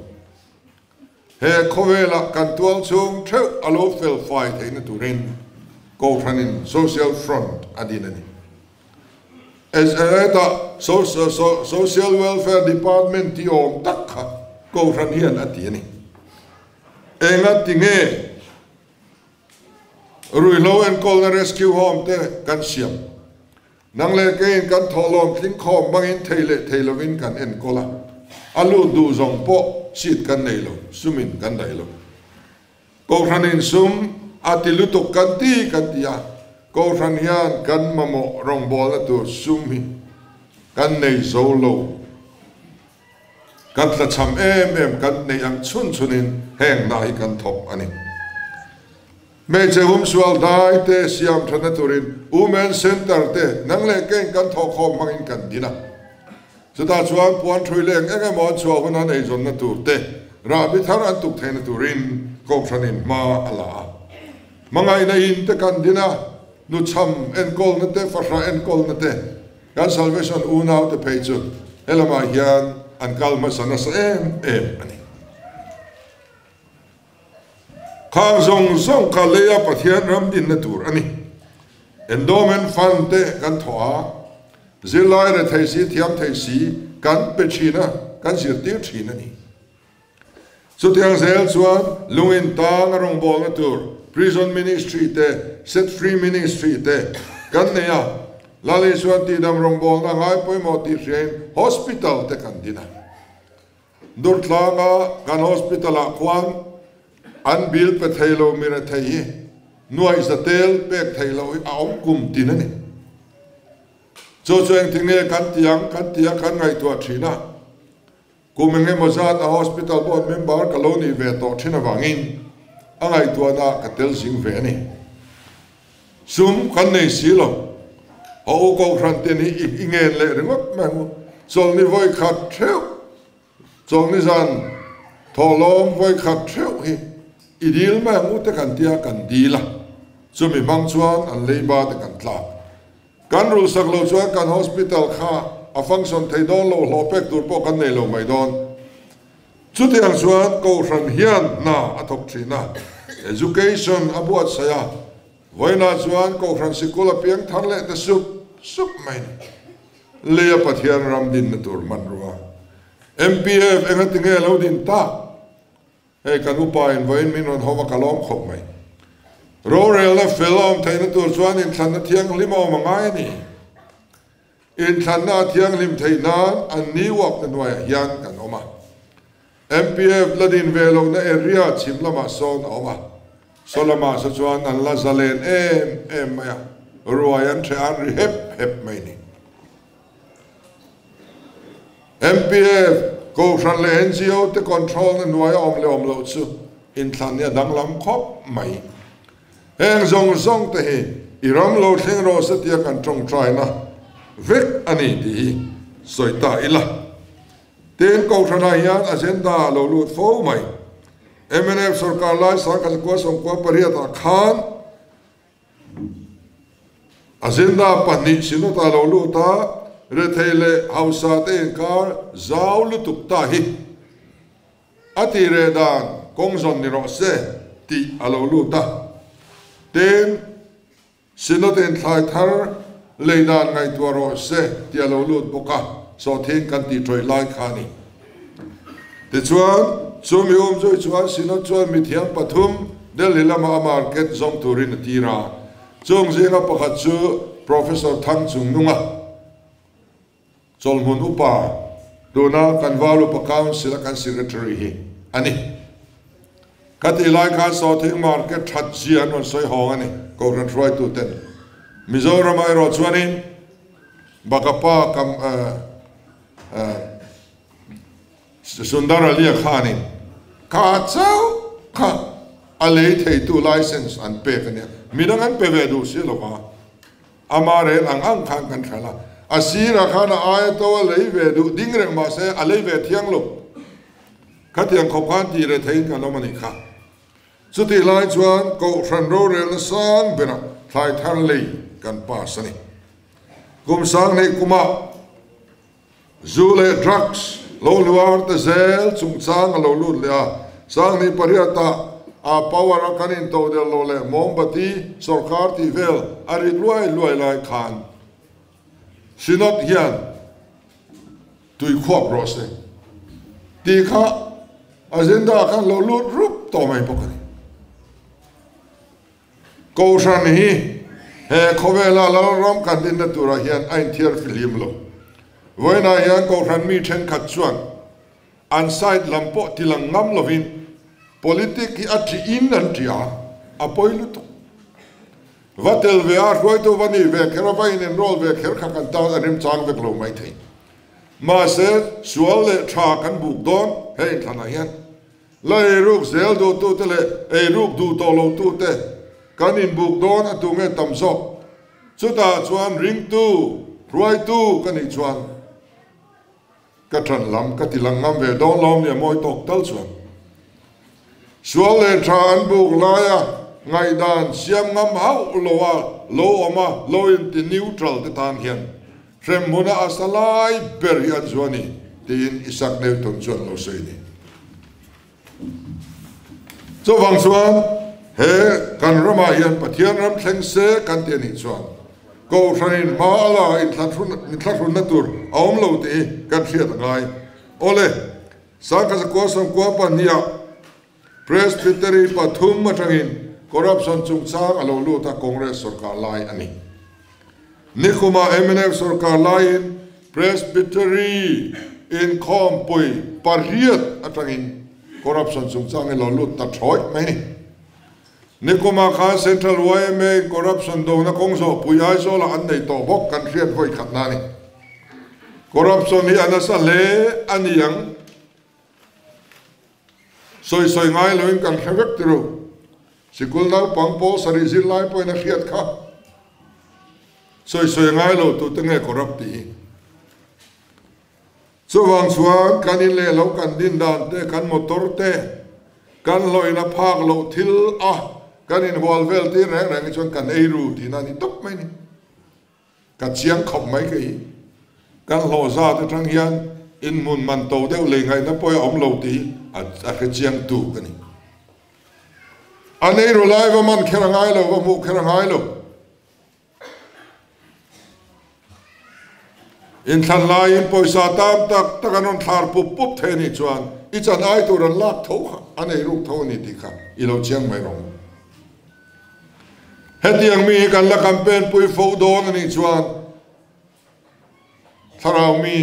Speaker 1: He khawvelah kan tual chhung theuh a lo fel fai theihna turin Kohhranin Social Front a din a ni. Hetah Social Welfare Department tih awm tak kha Kohhran hian a ti a ni. Enga tinge Ruihhlo enkawlna Rescue Home te kan siam. Nang leh keiin kan thawhlawm tling khawm hmangin thei leh thei lovin kan enkawl a, a lut duh zawng pawh seat kan nei lo, sumin kan daih lo. Kohhranin sum a ti lutuk kan ti kan ti a, Kohhran hian kan mamawh rawngbawlna tur sum hi kan nei zo lo. Kan tlachham em em kan neih ang chhun chhunin heng hna hi kan thawk a ni. Hmeichhe humsual dai te siam thatna turin Women Centre te nang leh keng kan thawhkhawm hmangin kan din a. Chutah chuan puan thui leh eng eng emaw an chhuah huna an eizawnna tur te rahbi thar an tuk theihna turin Kohhranin hma a la a. Hmangaihna in te kan din a, nuchham enkawlna te, fahrah enkawlna te, Kan Salvation unaute phei chu helamah hian an kal hmasa nasa em em a ni. Khang zawng zawng kha leia Pathian ram dinna tur a ni. Endowment Fund te kan thawh a, zirlai rethei si, thiam thei si kan pe thin a, kan zirtir thin a ni. Chutiang zel chuan lungin tang a rawngbawlna tur Prison Ministry te, Set Free Ministry te kan nei a, Lal Isuan tihdam rawngbawlna ngai pawimawh tih hriain Hospital te kan din a. Durtlanga kan Hospital ah khuan an bill pe thei lo mi rethei hi nuaih za tel pek theih loh hi a awm kum tin a ni. Chu chu engtinge kan ti ang kan ti a kan ngaihtuah thin a. Kum eng emaw zat a hospital board member ka lo nih ve tawh thin avangin a ngaihtuahna ka tel zing ve a ni. Sum kan nei si lo. A u kohhran te nih i ngen leh ringawt mai ang u. Chawlhni vawi khat theuh, chawlhni zan thawhlawm vawi khat theuh hi i dil mai ang u te kan tia kan dil a. Chumi hmang chuan an leiba te kan tlak. Kan rulhsak lo chuan kan hospital kha a function thei dawn lo, hlawh pek tur pawh kan nei lo mai dawn. Chutiang chuan Kohhran hian hna a thawk thin a, education a buatsaih a, vawiinah chuan Kohhran sikul a piang thar leh ta sup sup mai ni. Leia Pathian ram dinna tur hmanrua MPF engatinge lo din tak? Hei kan upa in vawiin min rawn hawm a ka lawm khawp mai. Rorelna fel a awm theihna tur chuan inthlanna thianghlim a awm a ngai a ni. Inthlanna a thianghlim theih nan an ni uapna hnuaiah hian kan awm a. MPF la din ve lohna area chhim lamah sawn a awm a. Saw lamah saw chuan an la zalen em em mai a, ruai an ṭheh an ri hep hep mai ni. MPF, Kohhran leh NGO te control na hnuai a awm leh awm loh chu inthlan hi a danglam khawp mai. Heng zawng zawng te hi i ram lo thleng rawh se tia kan tawngtaina vek a ni tih hi sawi ta ila. Tin, Kohhranah hian agenda a lo lut fo mai. Mnf sorkar lai sangkhat zakua 98 ah khan, Agenda pahnih Synod ah lo lut a, rethei leh hausa te inkar zau lutuk ta hi a tih reh dan kawng zawn ni rawh se tih a lo lut a. Tin, Synod in thlai thar lei dan ngaihtuah rawh se tih a lo lut bawk a, sawhthin kan tih tawih lai kha a ni. Tichuan, chu mi um zui chuan Synod chuan mithiam pathum Delhi lama a market zawng turin a tir a. Chung zinga pakhat chu Professor Thang Chungnunga, Chawlhmun upa, tuna kan Val Upa Council a kan Secretary hi a ni. Ka tih lai khan Sawthing market that zia an rawn sawi hawng a ni, Kohhran hruaituten. Mizoramah erawh chuanin Bakapa kam Sundar Alia khanin kha chauh kha a lei theitu license an pek a nia. Midang an pe ve duh si lo va, ama rel ang ang khan kan hralh a. A sirah khan a aia to a lei ve duh ding reng mah se a lei ve thiang lo. Khatiang khawp khan tih reh theiin kan awm a nih kha. Chutih lai chuan Kohhran rorelna sang berah thlai thar lei kan pass a ni. Kum sanghnih kumah Zu leh drugs lo luar te zel chungchang a lo lut leh a, Sanghnih pariatah a power a kan intodelh lo leh mawmbati sawrkar tih vel a rik luai luai lai khan Synod hian tui khuap rawh se tih kha agenda ah khan lo lut rup tawh mai bawk a ni. Kohhran hi he khawvela Lalram kan dinna turah hian a inthiar fihlim lo. Vawiinah hian Kohhran mi thenkhat chuan an side lam pawh tilang ngam lovin politic hi a ṭih in an ṭih a, a pawi lutuk. Va tel ve a, hruaitu va nih ve kher a, va in enroll ve kher kha kan tan a remchang vek lo maithei. Mahse, sual leh ṭha kan buk dawn he inthlanah hian. La eiruk zel duhtute leh eiruk duh tawh lotute kan inbuk dawn a tu nge tam zawk? Chutah chuan ringtu, hruaitu ka nih chuan ka ṭan lam ka ti lang ngam ve dawn lo nia mawi tawk tal chuan. Sual leh ṭha an buk laia ngaihdan siam ngam hauh loa lo awm a, lo inti neutral te tan hian Hremhmuna a sa lai ber hi an zu a ni, tiin Isaac Newton chuan lo sawi a ni. Chuvang chuan he kan ramah hian Pathian ram thleng se kan ti a nih chuan. Kohhranin hma a la inthlahrunna tur a awm lo tih hi kan hriat a ngai. Awle, Sangkazakua sawmkua pahniha Presbytery pathum atangin corruption chungchang a lo lut a Congress sorkar lai a ni. Nikumah mnf sorkar laiin Presbytery inkhawmpui pariat atangin corruption chungchang hi lo lut ta thawi mai a ni. Nikumah khan Central yma in corruption dona kawng zawhpui Aizawlah an nei tawh bawk kan hriat vawi khatna a ni. Corruption hi a nasa hle a ni ang. Sawi sawi ngai loin kan hre vek ti ru. Sikul naupang pawl sarih zirlai pawhin a hriat kha. Sawi sawi ngai lo tute nge corrupt tih hi. Chuvang chuan kan in leh lo kan din dan te, kan motor te, kan hlawhin a phak loh thil a kan inhual vel tir reng reng hi chuan kan ei ru tihna a ni tawp mai ni. Ka chiang khawp mai ka hi. Kan hlawh zat atang hian inhmun man to deuh lei ngaihna pawh a awm lo tih hi a hre chiang tu ka ni. An ei ru lai va man kher a ngai lo, va hmuh kher a ngai lo. Inthlan laiin pawisa tam tak tak an rawn thlar pup pup thei a nih chuan i chan ai tur an lak tho kha a nei ruk tho a ni tih kha i lo chiang mai rawh. Hetiang mi hi kan la campaign pui fo dawn a nih chuan Thlarau mi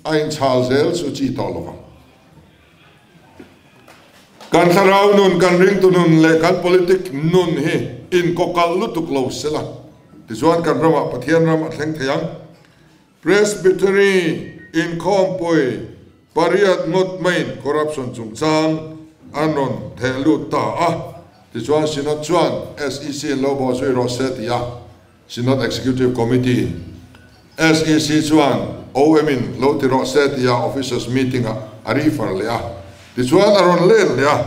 Speaker 1: a inchhal zel chu chi tawh lo vang. Kan thlarau nun, kan ringtu nun leh kan politic nun hi inkawkalh lutuk lo sela, tichuan kan ramah Pathian ram a thleng thei ang. Presbytery inkhawmpui pariat ngawt maiin corruption chungchang an rawn theh lut ta a, tichuan Synod chuan SEC in lo bawhzui rawh se ti a, Synod Executive Committee, SEC, chuan OM in lo ti rawh se tia Officers Meeting ah a refer leh a, tichuan a rawn len leh a,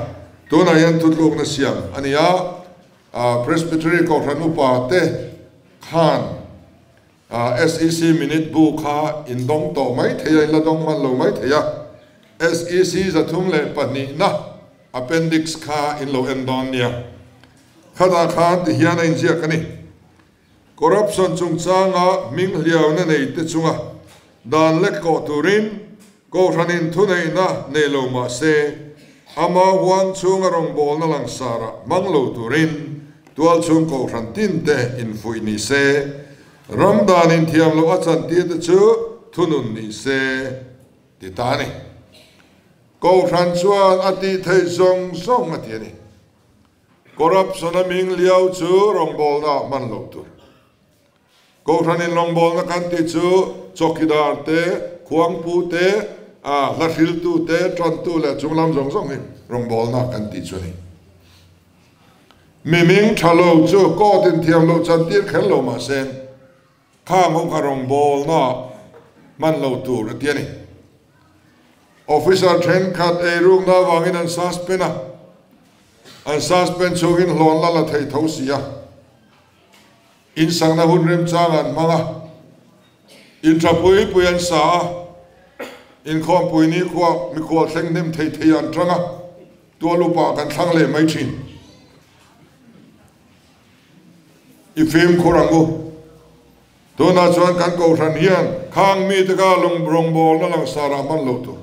Speaker 1: tunah hian thutlukna siam a ni a, Presbytery Kohhran upa te khan SEC minute bu kha in dawng tawh mai thei a, in la dawng hman lo mai thei a, SEC 302 na appendix kha in lo en dawn nia. Khatah khan ti hian a inziak a ni. Corruption chungchanga hming hliauna nei te chunga dan lek kawh turin Kohhranin thuneihna nei lo mah se, ama huang chhunga rawngbawlna langsarah hmang lo turin tualchhung Kohhran tin te infuih ni se, ram dan inthiam loh a chantir te chu thunun ni se ti ta a ni. Kohhran chuan a tih theih zawng zawng a ti a ni. Corruption a hming liau chu rawngbawlna ah hman loh tur. Kohhranin rawngbawlna kan tih chu chawkidar te, khuangpu te, a hla hriltu te, tantu leh chunglam zawng zawng hi rawngbawlna kan tih chu a ni. Mi hming tha lo chu court in thiam loh chantir kher lo mahse khang ho kha rawngbawlna ah hman lo tur a ti a ni. Officer thenkhat eirukna avangin an suspend a, an suspend chhungin hlawn la la thei tho si a, insakna hun remchang an hmang a, inthapui pui an sa a, inkhawmpui nikhua mikhual thleng hnem thei thei an tang a, tual upa kan thlang leh mai thin. I fimkhur ang u. Tunah chuan kan Kohhran hian khang mite kha rawngbawlna langsarah hman lo tur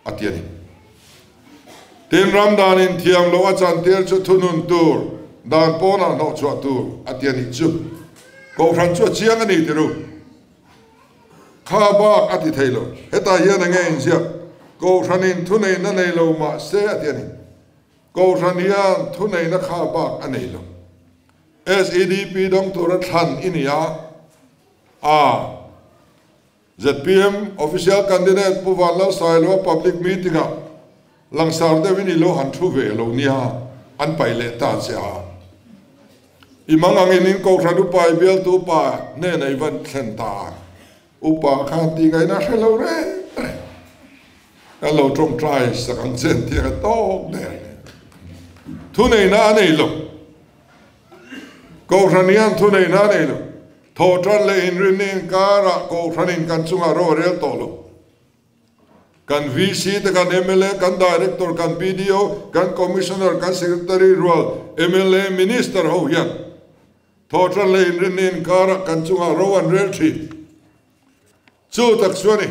Speaker 1: a ti a ni. Tin, ram dan inthiam loh a chantir chu thunun tur, dan pawnah hnawhchhuah tur a ti a nih chu. Kohhran chu a chiang a ni ti ru. Kha bak a ti thei lo. Hetah hian enge inziak? Kohhranin thuneihna nei lo mah se a ti a ni. Kohhran hian thuneihna kha bak a nei lo. SEDP dawng tura thlan i ni a, a zpm Official Candidate Pu Vanlalsailoa Public Meeting ah langsar deuhin i lo han thu ve lo nia, an paih leh ta che a. I mang angin in Kohhran upa i bialtu upa hnenah i va thlen ta a, upa khan tih ngaihna hre lo reng reng. Kan lo tawngtai sak ang che an tih a tawk der. Thuneihna a nei lo. Kohhran hian thuneihna a nei lo. Thawhtan leh inrinni inkarah Kohhranin kan chungah ro a rel tawh lo. Kan VC te, kan mla, kan Director, kan BDO, kan Commissioner, kan Secretary rual mla, Minister ho hian. Thawhṭan leh inrinni inkarah kan chungah ro an rel ṭhin. Chu tak chu a ni.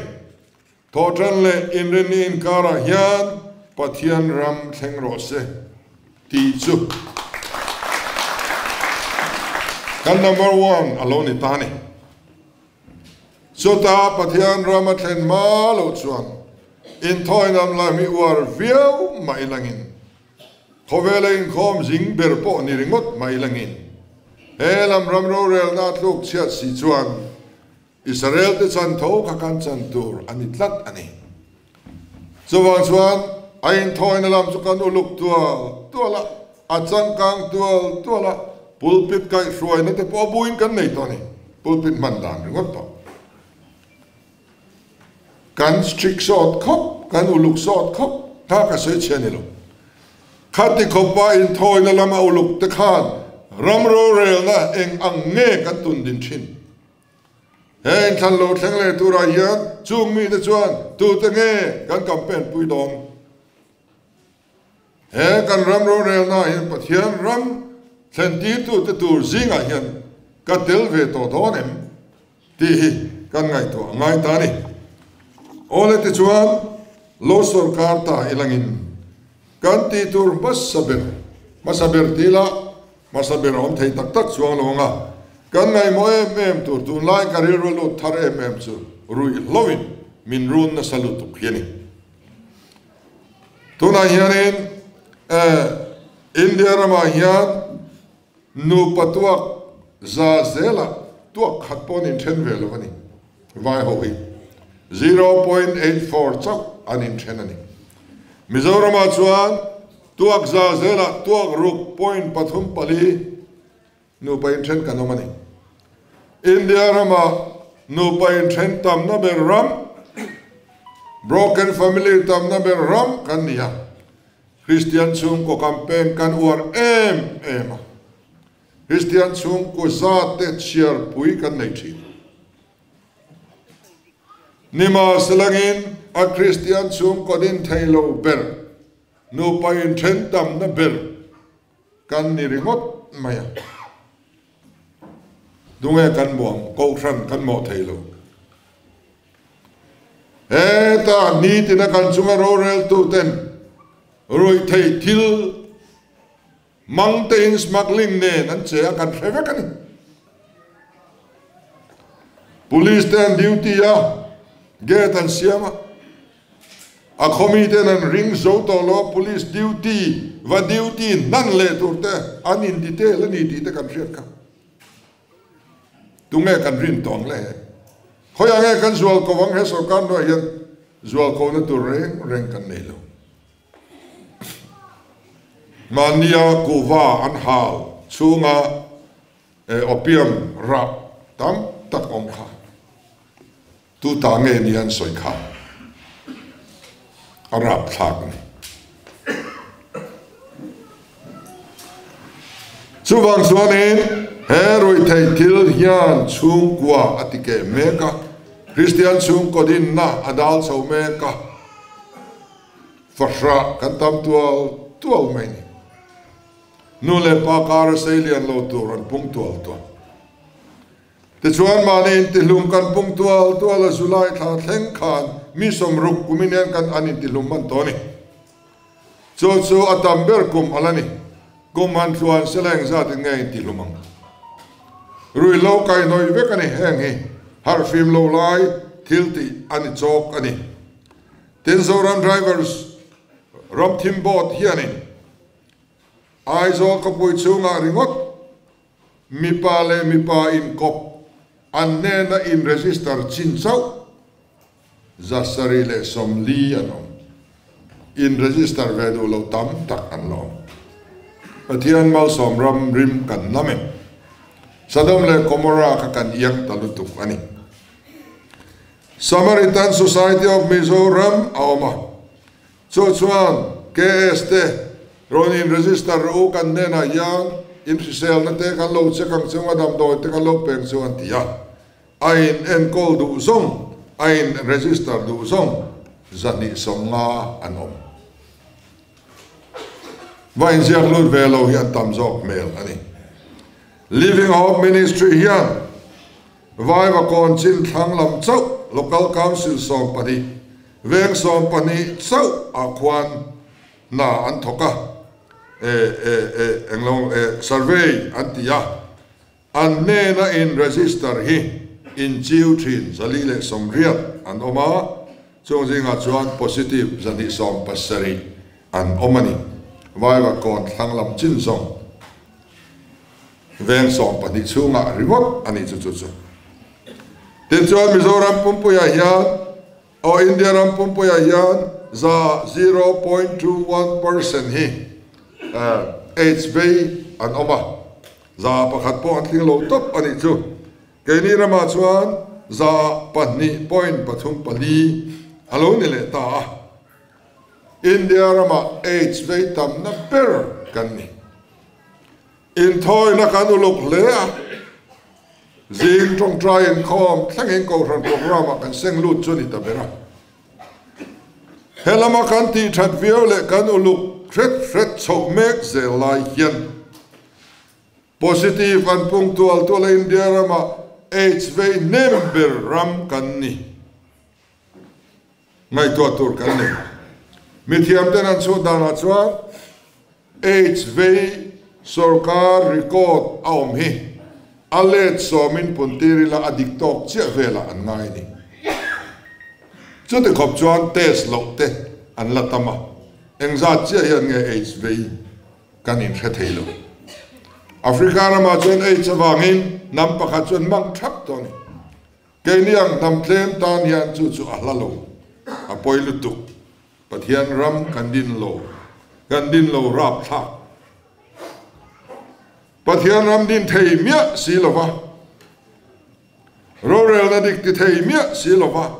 Speaker 1: Thawhṭan leh inrinni inkarah hian Pathian ram thleng rawh se tih chu kan number one a lo ni ta a ni. Chuta Pathian ram a thlen hma loh chuan inthawi nam lai mi uar viau mah ilangin khawvela inkhawm zing ber pawh ni ringawt mah ilangin he lam ram rorelna a tluk chhiat si chuan Israel te chan tho kha kan chan tur a ni tlat a ni. Chuvang chuan a inthawina lam chu kan uluk tual tual a, a changkang tual tual a, pulpit kaihhruaina te pawh a buin kan nei tawh a ni, pulpit hman dan ringawt pawh. Kan strict sawt khawp, kan uluk sawt khawp, kha ka sawi chhe a ni lo. Khati khawpa inthawina lama uluk te khan ram rorelna eng ang nge kan tun din thin? He inthlan lo thleng leh turah hian chung mite chuan tute nge kan campaign pui dawn? He kan ram rorelnaah hian Pathian ram thlentirtute tur zingah hian ka tel ve tawh dawn em tih hi kan ngaihtuah a ngai ta a ni. Awle tichuan lo sawrkar ta ilangin kan tih tur hmasa ber hmasa ber tih lah Hmasa ber a awm thei tak tak chuang lo ang a, kan ngaihmawh em em tur tunlai ka rilru lut thar em em chu ruihhloin min run nasa lutuk hi a ni. Tunah hianin India ramah hian nupa tuak za zelah tuak khat pawh an inthen ve lo a ni. Vai ho hi 0.84 chauh an inthen a ni. Mizoramah chuan Tuak za zelah tuak ruk point 34 nupa inthen kan awm a ni. India rama nupa inthen tamna ber ram, broken family tamna ber ram kan ni a. Kristian chhungkaw campaign kan uar em em a. Kristian chhungkaw zat te chhiarpui kan nei thin. Nimahselangin a Kristian chhungkaw din thei lo ber Nupa inthen tamna ber kan ni ringawt mai a, tunge kan muang kohhran kan mawh thei lo. Heta nitina kan chunga roreltuten ruihtheih thil mang tein smuggling nen an che a kan hre vek a ni. Police te an duty a, gate an siam a, a khawmi ten an ring zo tawh lo a, police duty va duty hnan leh tur te an in detail a ni tih te kan hriat kha. Tunge kan rin tawng le he? Khawiah nge kan zual ko ang he sorkar hnuaiah hian zual ko na tur reng reng kan nei lo. Mahnia kuhva an hal chhunga opium rah tam tak awm kha tu ta nge ni an sawi kha a rap thlak a ni. Chuvang chuanin he ruihtheih thil hian chhungkua a ti keh mek a, Kristian chhungkaw dinna a dal chho mek a. Fahrah kan tam tual tual mai ni. Nu leh pa kar a sei lian lo tur an pung tual tual. Tichuan mahni intihlum kan pung tual tual a July thla thleng khan mi 60 kumin hian kan an intihlum hman tawh a ni. Chu chu a tam ber kum a la ni. Kum han tluan sela engzat in nge intihlum ang? Ruihhlo kaihhnawih vek a ni heng hi harhfim lo lai thil tih a ni chawk a ni. Tin Zoram Drivers Ramthim Board hianin Aizawl khawpui chhungah ringawt mipa leh mipa inkawp an hnena in register chin chauh 740 an awm. In register ve duh lo tam tak an la awm. Pathian malsawm ram rim kan nam em? Sodom leh Gomorrah kha kan iang ta lutuk a ni. Samaritan Society of Mizoram a awm a, chu chuan KS te rawn in register rawh u kan hnenah hian in hriselna te kan lo check ang chunga damdawi te kan lo peng chu an ti a, a in enkawl duh zawng, a in register duh zawng 250 an awm. Va inziak lut ve lo hi an tam zawk hmel a ni. Living Hope Ministry hian Vaivakawn chin thlang lam chauh Local Council 12, veng 12 chauh ah khuan hna an thawk a, e e e englo e survey an ti a, an hnena in register hi inchiu thin 480 an awm a, chung zingah chuan positive 270 an awm a ni. Vaivakawn thlang lam chin zawng. Veng 12 chhungah ringawt a ni chu chu chu. Tichuan Mizoram pumpuiah hian aw India ram pumpuiah hian za 0.21% hi AIDS vei an awm a, za pakhat pawh an tling lo tawp a nih chu. Keini ramah chuan za 2.34 a lo ni leh ta a. India ramah AIDS vei tamna ber kan ni. Inthawina kan uluk hle a, zing tawngtai inkhawm thlengin Kohhran programme-ah kan seng lut chu a ni ta ber a. He lama kan tih that viau leh kan uluk hret hret chhoh mek zel lai hian positive an pung tual tual a, India ramah AIDS vei hnem ber ram kan ni. Ngaihtuah tur kan nei. Mithiamten an chhut danah chuan AIDS vei sorkar record a awm hi a let sawmin puntir ila a dik tawk chiah velah an ngai a ni. Chuti khawp chuan test loh te an la tam a, engzat chiah hian nge AIDS vei kan inhre thei lo. Africa ramah chuan AIDS avangin hnam pakhat chuan mang thap tawh a ni. Keini ang hnam tlem tan hian chu chu a hla lo, a pawi lutuk. Pathian ram kan din lo, kan din lo rapthlak. Pathian ram din thei miah si lova, rorelna dik ti thei miah si lova,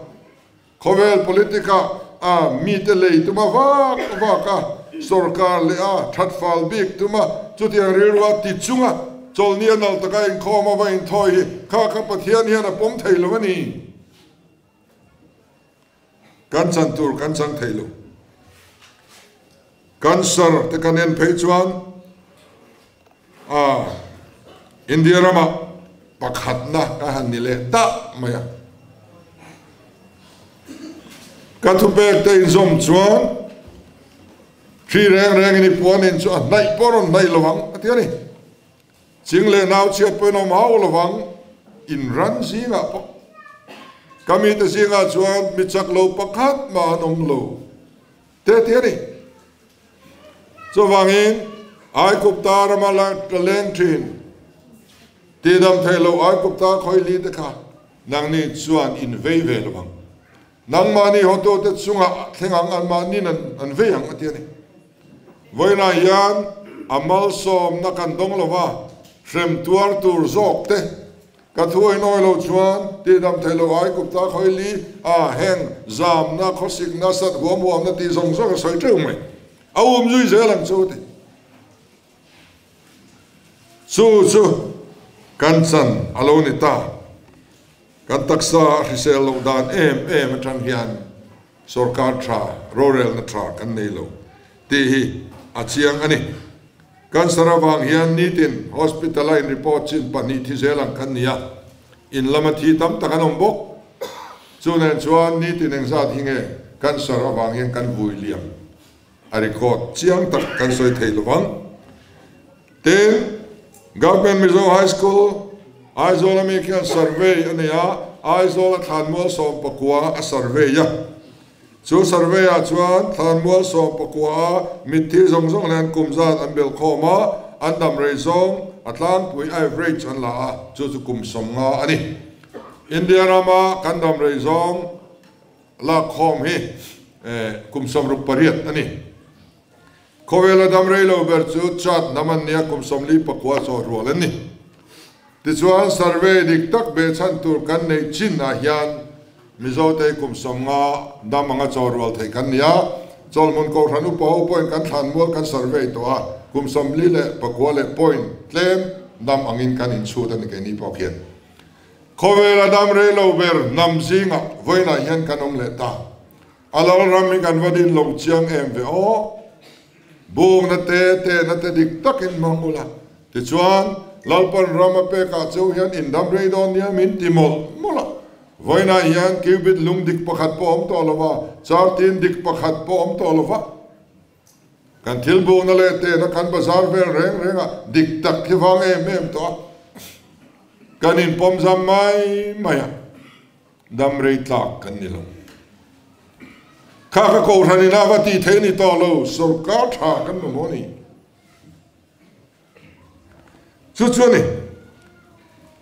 Speaker 1: Khawvel politic-ah a mite lei tuma vak vak a, sorkar leh a that fal bik tuma chutiang rilru a ti chunga chawlhni a nal taka inkhawm a va inthawi hi kha kha Pathian hian a pawm thei lo a ni. Kan chan tur kan chang thei lo. Cancer te kan en phei chuan a India ramah pakhatna ka han ni leh ta mai a. Ka thupek te inzawm chuan hri reng rengin i puanin chu a hnaih pawh rawn hnaih lo ang a ti a ni. Ching leh nau chhiat pawhin awm hau lo vang, in ran zingah pawh. Ka mite zingah chuan mi chak lo pakhat mah an awm lo te a ti a ni. Chuvangin, Aigupta rama la leng thin, tihdam theih loh Aigupta khawili te kha nangni chuan in vei ve lo ang. Nangmahni hotute chungah thleng ang anmahnin an vei ang a ti a ni. Vawiinah hian a malsawmna kan dawng lo va, hrem tuar tur zawk te Ka thu a inawi lo chuan tihdam theih loh Aigupta khawili a heng zamna, khawsikna, sat huam huamna tih zawng zawng a sawi teuh mai. A um zui zel ang chu a ti. Chu chu kan chan a lo ni ta. Kan taksa a hrisel loh dan em em atang hian sorkar tha, rorelna tha kan nei lo tih hi a chiang a ni. Cancer avang hian nitin hospital a in report chin pahnih thi zel ang kan ni a, in lama thi tam tak an awm bawk. Chu nen chuan nitin engzat hi nge cancer avang hian kan vui liam a record chiang tak kan sawi thei lovang. Tin, Government Mizo High School, Aizawl ami khian survey a nei a, Aizawl a thlanmual 19 a survey a. Chu survey ah chuan thlanmual 19 a mitthi zawng zawng hian kum zat an belh khawm a, an dam rei zawng a tlangpui average an la a, chu chu kum 50 a ni. India rama kan dam rei zawng lak khawm hi kum 68 a ni. Khawvela dam rei lo ber chu Chad hnam an nia kum 49 chaw rual an ni. Tichuan survey dik tak behchhan tur kan neih chin ah hian Mizote kum 50 dam anga chaw rual theih kan ni a, Chawlhmun Kohhran upa ho pawhin kan thlanmual kan survey tawh a, kum 49 leh point tlem dam angin kan inchhut a ni keini pawh khian. Khawvela dam rei lo ber hnam zingah vawiinah hian kan awm leh ta. A lal ram hi kan va din lo chiang em ve aw. Bukna te, tehna te dik takin hmang ula. Tichuan, Lalpan ram a pekah cheu hian in dam rei dawn nia min ti mawlh mawlh a. Vawiinah hian cubit lung dik pakhat pawh a awm tawh lo va, chartin dik pakhat pawh a awm tawh lo va. Kan thil bukna leh tehna kan bazar vel reng rengah dik tak hi vang em em tawh a. Kan inpawm zam mai mai a, dam rei tlak kan ni lo. Kha ka kohhran ina va tih theih ni tawh lo, sorkar tha kan mamawh a ni. Chu chu a ni.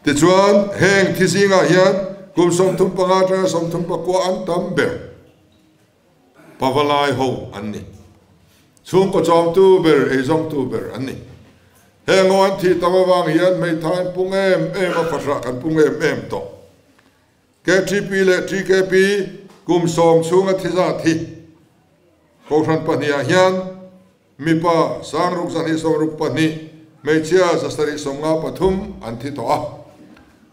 Speaker 1: Tichuan, heng thi zingah hian kum 35 atanga 34 an tam ber pavalai ho an ni. Chhungkaw chawmtu ber, eizawngtu ber an ni. Heng ho an thih tam avang hian hmeithai an pung em em a, fahrah kan pung em em tawh. KTP leh TKP kum sawm chhunga thi zat hi Kohhran pahnihah hian Mipa sangruk 262, hmeichhia 753 an thi tawh a.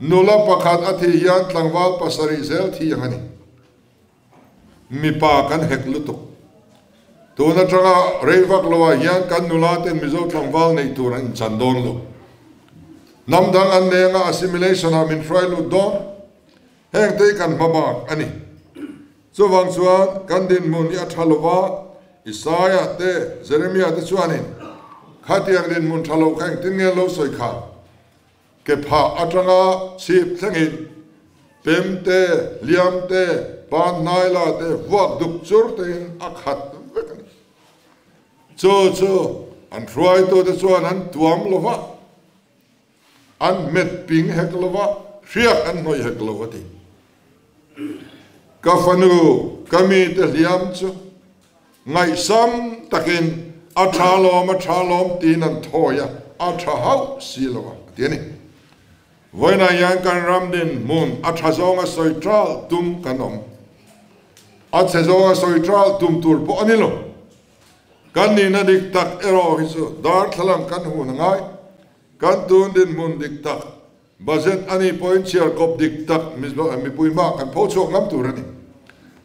Speaker 1: Nula pakhat a thih hian tlangval pasarih zel thi ang a ni. Mipa kan hek lutuk. Tun atanga rei vak loah hian kan nula ten Mizo tlangval neih tur an inchan dawn lo. Hnam dang an nei anga assimilation ah min hruai lut dawn. Heng te hi kan hma bak a ni. Chuvang chuan kan dinhmun hi a tha lo va, Isaiah te, Jeremiah te chuanin khatiang dinhmun tha lo kha engtin nge lo sawi kha? Ke phah atanga chhip thlengin pem te, hliam te, pan hnaila te, vuak duk chur tein a khat vek a ni. Chu chu an hruaitute chuan an tuam lo va. An hmet ping hek lo va, hriak an hnawih hek lo a ti. Ka fanu, ka mite hliam chu ngaihsam takin a tha lawm, a tha lawm tiin an thawi a, a tha hauh si lo a, a ti a ni. Vawiinah hian kan ram dinhmun a tha zawnga sawi ṭal tum kan awm. A chhe zawnga sawi ṭal tum tur pawh a ni lo. Kan nihna dik tak erawh hi chu darthlalang kan hun a ngai. Kan tun dinhmun dik tak, budget a nih pawhin chhiar kawp dik tak mipui hmah kan pho chhuak ngam tur a ni.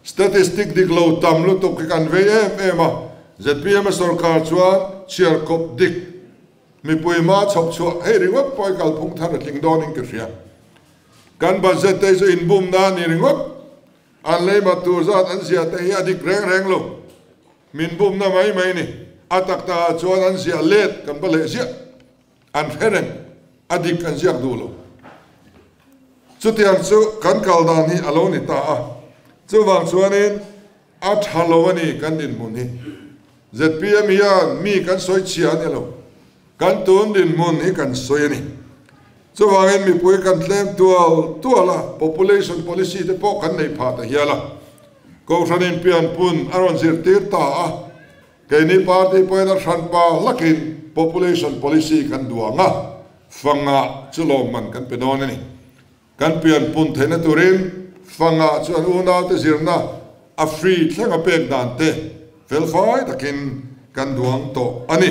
Speaker 1: Statistic dik lo tam lutuk hi kan vei em em a, zpm a sorkar chuan chhiar kawp dik mipui hma chhawp chhuah hei ringawt pawh hi kalphung thar a tling dawnin ka hria. Kan budget te hi chu inbumna a ni ringawt, an leima tur zat an ziah te hi a dik reng reng lo. Min bumna mai mai ni. A tak takah chuan an ziah let kan va leh ziah. An hre reng. A dik an ziak duh lo. Chutiang chu kan kal dan hi a lo ni ta a. Chuvang chuanin a tha lo a ni kan dinhmun hi. Zpm hian mi kan sawi chhia a ni lo. Kan tun dinhmun hi kan sawi a ni. Chuvangin mipui kan tlem tual tual a, population policy te pawh kan nei phah ta hial a. Kohhran inpianpun a rawn zirtir ta a, keini party pawhin a hranpa hlakin population policy kan duang a, fanga chu lawmman kan pe dawn a ni. Kan pianpun theihna turin fanga chu an unaute zirna a free thleng a pek dan te felfai takin kan duang tawh a ni.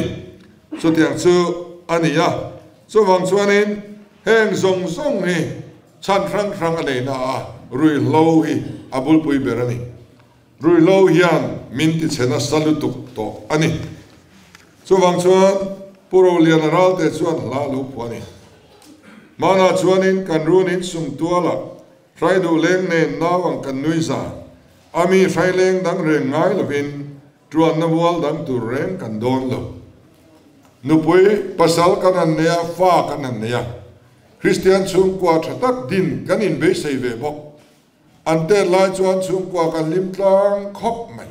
Speaker 1: Chutiang chu a ni a, chuvang chuanin heng zawng zawng hi chhan hrang hrang a neihna a ruihhlo hi a bulpui ber a ni. Ruihhlo hian min tichhe nasa lutuk tawh a ni. Chuvang chuan Pu Roliana Ralte chuan hla lo phuah a ni. Hmanah chuanin kan runin sum tualah hrai duh leng nen nau ang kan nui za. A mi hrai leng dang reng ngai lovin tuanna mual dang tur reng kan dawn lo. Nupui pasal kan han nei a, fa kan han nei a. Kristian chhungkua tha tak din kan inbeisei ve bawk. An tet lai chuan chhungkua kan hlim tlang khawp mai.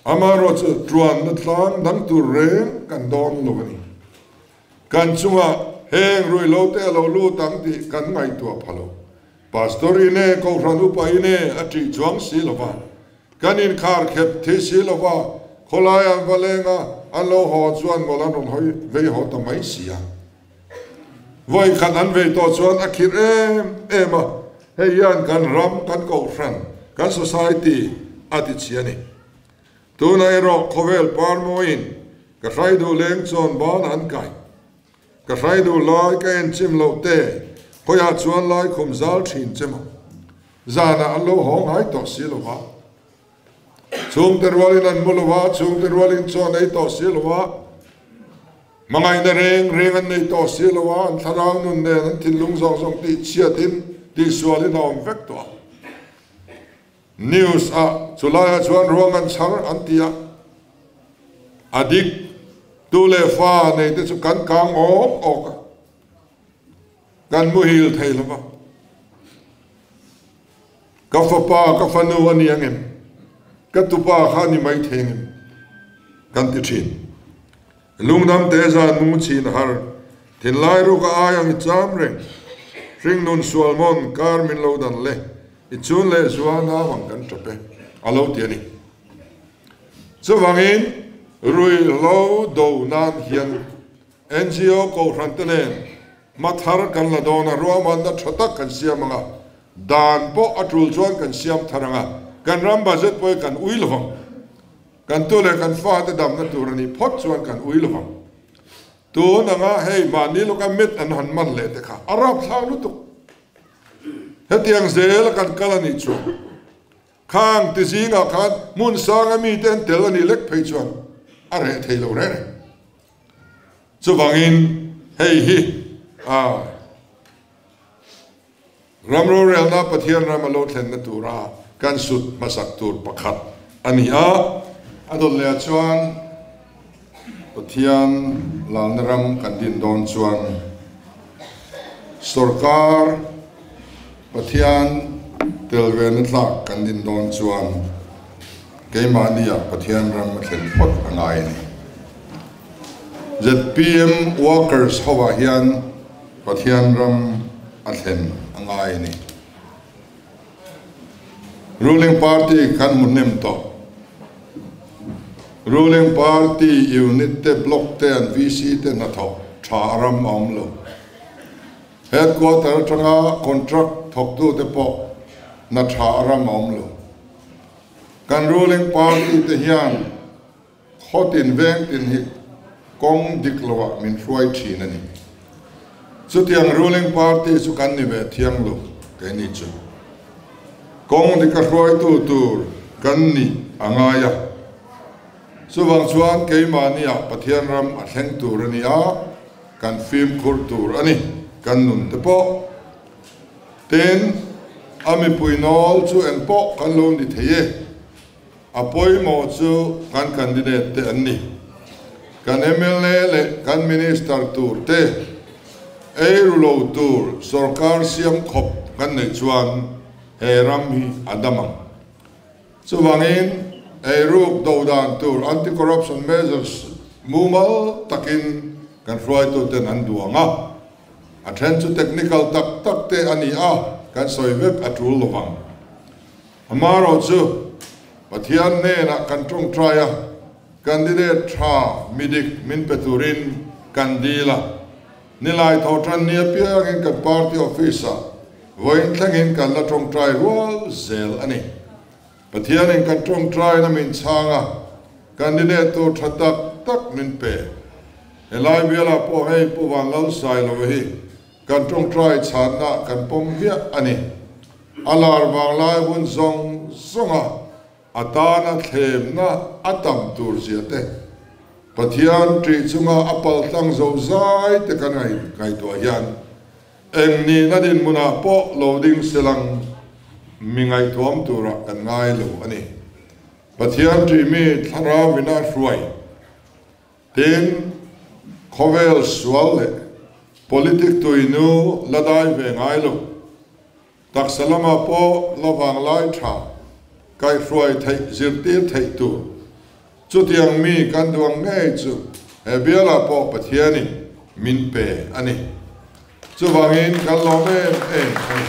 Speaker 1: Amaherawh chu tuanna tlang dang tur reng kan dawn lo a ni. Kan chungah heng ruihlo te a lo lut ang tih kan ngaihtuah pha lo. Pastor ine, Kohhran upa ine a ṭih chuang si lo va, kan inkhar khep thei si lo va, khawlai an va leng a, an lo haw chuan mawl an rawn hawi vei haw ta mai si a. Vawi khat an vei tawh chuan a khirh em em a, hei hian kan ram, kan kohhran, kan society a ti chhi a ni. Tunah erawh khawvel parmawiin ka hrai duh leng chuan ban an kai. Ka hrai duh lai ka en chim loh te, khawiah chuan lai khum zal thin che maw? Zanah an lo haw ngai tawh si lo va. Chhungte rualin an mu lo va, chhungte rualin chaw nei tawh si lo va. Hmangaihna reng reng an nei tawh si lo a, an thlarau nun nen an thinlung zawng zawng tihchhiatin tihsualin a awm vek tawh a. News ah chulaiah chuan ruang an chhar an ti a, a dik tu leh fa nei te chu kan kang awk awk a, kan muhil thei lo va. Ka fapa, ka fanu a ni angem? Ka tupa kha a ni mai thei angem? Kan ti thin. Lungnam te zan mu chhin har, thinlai ruk a ai ang i cham reng, hringnun sualmawn kar min lo dan le, i chun leh zua nau ang kan tap e, a lo ti a ni. Chuvangin, ruihhlo do nan hian NGO kohhran te nen hma thar kan la dawn a, ruahmanna tha tak kan siam ang a, dan pawh a tul chuan kan siam thar ang a, kan ram budget pawh hi kan ui lo vang. Kan tu leh kan fate damna tur a nih phawt chuan kan ui lo vang. Tun anga hei mahni lawka mit an han man leh te kha a rapthlak lutuk. Hetiang zela kan kal a nih chuan khang ti zingah khan hmun sanga mite an tel a nih lek phei chuan a reh thei lo reng reng. Chuvangin hei hi a ram rorelna Pathian ram a lo thlenna tura kan sut hmasak tur pakhat a ni a. A dawt lehah chuan Pathian lalna ram kan din dawn chuan sorkar Pathian tel vena tlak kan din dawn chuan keimahnia Pathian ram a thlen phawt a ngai a ni. Zpm workers hovah hian Pathian ram a thlen a ngai a ni. Ruling party kan hmu hnem tawh. Ruling party unit te, block te, an VC te hnathawk tha a ram a awm lo. Headquarter atanga contract thawktute pawh hna tha a ram a awm lo. Kan ruling party te hian Khaw tin veng tin hi kawng dik loah min hruai thin a ni. Chutiang ruling party chu kan ni ve thiang lo keini chu. Kawng dika hruaitu tur kan nih a ngai a. Chuvang chuan keimahniah Pathian ram a thleng tur a ni a, kan fimkhur tur a ni, kan nun te pawh. Tin, a mipui nawl chu engpawh kan lo ni thei e. A pawimawh chu kan candidate te an ni. Kan mla leh kan minister tur te eiru lo tur sorkar siam khawp kan neih chuan he ram hi a dam ang. Chuvangin eiruk do dan tur anti-corruption measures mumal takin kan hruaituten an duang a. A then chu technical tak tak te a ni a, kan sawi vek a tul lovang. Amaherawh chu, Pathian hnenah kan tawngtai a, candidate tha midik min pe turin kan dil a. Nilai tho tan ni apiangin kan party office-ah vawiin thlengin kan la tawngtai rual zel a ni. Pathianin kan tawngtaina min chhang a, candidate tur tha tak tak min pe. Helai bialah pawh hei Pu Vanlalsailova hi Kan tawngtai chhanna kan pawm hmiah a ni. A lar vanglai hun zawng zawnga a tana thlemna a tam tur zia te, Pathian ṭih chunga a paltlang zo zai te kan ngaihtuah hian eng nihna dinhmunah pawh lo ding selang mi ngaihtuam turah kan ngai lo a ni. Pathian ṭih mi thlarau ina hruai. Tin, khawvel sual leh politic tuinu la dai ve ngai lo. Taksa lamah pawh la vanglai tha kaihhruai theih zirtir theih tur. Chutiang mi kan duang ngei chu he bialah pawh Pathianin min pe a ni. Chuvangin kan lawm em em a ni.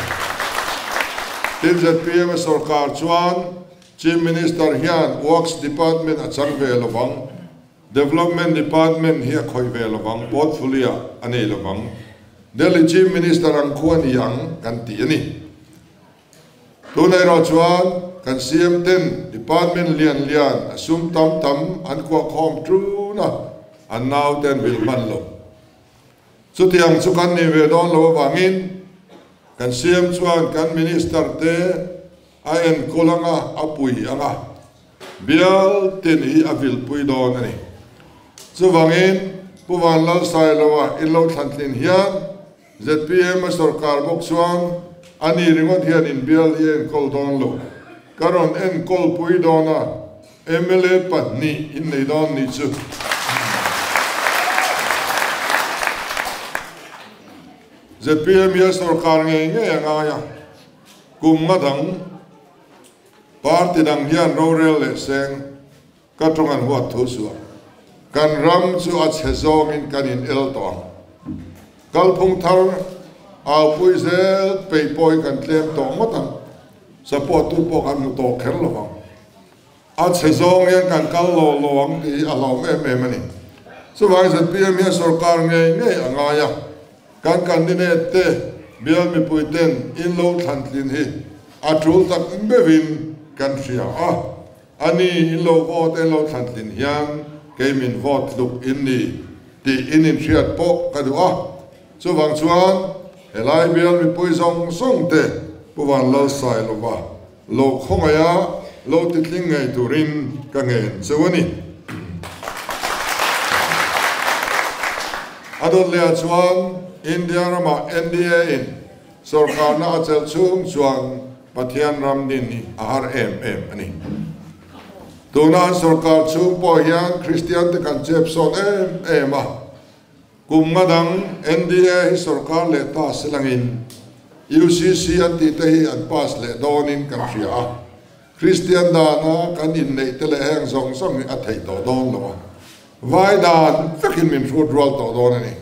Speaker 1: Tin, zpm a sorkar chuan Chief Minister hian Works Department a chang ve lovang, Development Department hi a khawih ve lovang, portfolio a nei lovang. Delhi Chief Minister ang khu a ni ang kan ti a ni. Tun erawh chuan kan CM ten Department lian lian a sum tam tam an kuahkhawm tun a, an nau ten vil hman lo. Chutiang chu kan nih ve dawn lo avangin kan CM chuan kan Minister te A enkawl anga, a pui anga, bial tin hi a vilpui dawn a ni. Chuvangin, Pu Vanlalsailoa in lo thlan tlin hian zpm a sorkar bawk chuan a ni ringawt hian inbial hi a enkawl dawn lo. Ka rawn enkawl pui dawn a, mla pahnih in nei dawn nih chu. Zpm hi a sorkar ngei ngei a ngai a, kum nga dang party dang hian rorel leh seng Ka tawng an huat thu suah. Kan ram chu a chhe zawngin kan in el tawh ang. Kalphung thar aupui zel peih pawh hi kan tlem tawh ngawt ang. Support tu pawh kan hmu tawh kher lo vang. A chhe zawng hian kan kal lo lo ang tih hi a hlauhawm em em a ni. Chuvangin zpm hian sorkar ngei ngei a ngai a. Kan candidate te bial mipui ten in lo thlan tlin hi a tul tak meuhin kan hria a. A ni, in lo vote en lo thlan tlin hian kei min vote tluk in ni tih in inhriat pawh ka duh a. Chuvang chuan helai bial mipui zawng zawng te Pu Vanlalsailova lo khawngaiha lo titling ngei turin ka ngen cheu a ni. A dawt leh ah chuan India ramah NDA in Sorkarna a chelh chhung chuan Pathian ram din hi a har em em a ni. Tuna an sorkar chhung pawh hian Kristian te kan chep sawt em em a. Kum nga dang NDA hi sorkar leh ta silangin UCC an tih te hi an pass leh dawnin kan hria a. Kristian dana kan inneih te leh heng zawng zawng hi a theih tawh dawn lo a. Vai dan vekin min hrut rual tawh dawn a ni.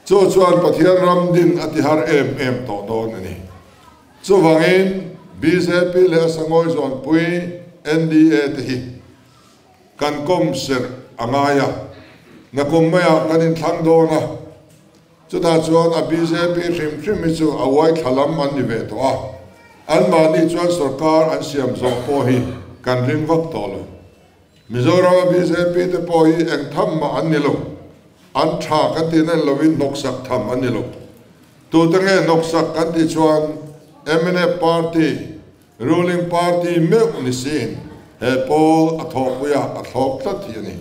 Speaker 1: Chu chuan Pathian ram din a ti har em em tawh dawn a ni. Chuvangin bjp leh a sangawi zawnpui NDA te hi kan kawm serh a ngai a, nakum maiah kan inthlang dawn a, chutah chuan a bjp hrim hrim hi chu a uai thla lam an ni ve tawh a, anmahni chuan sorkar an siam zawh pawh hi kan ring vak tawh lo. Mizorama bjp te pawh hi eng tham mah an ni lo. An tha kan tih nen lovin hnawksak tham an ni lo. Tute nge hnawksak kan tih chuan mnf party, ruling party meuh ni siin he pawl a thawhpuia a thlawp tlat hi a ni.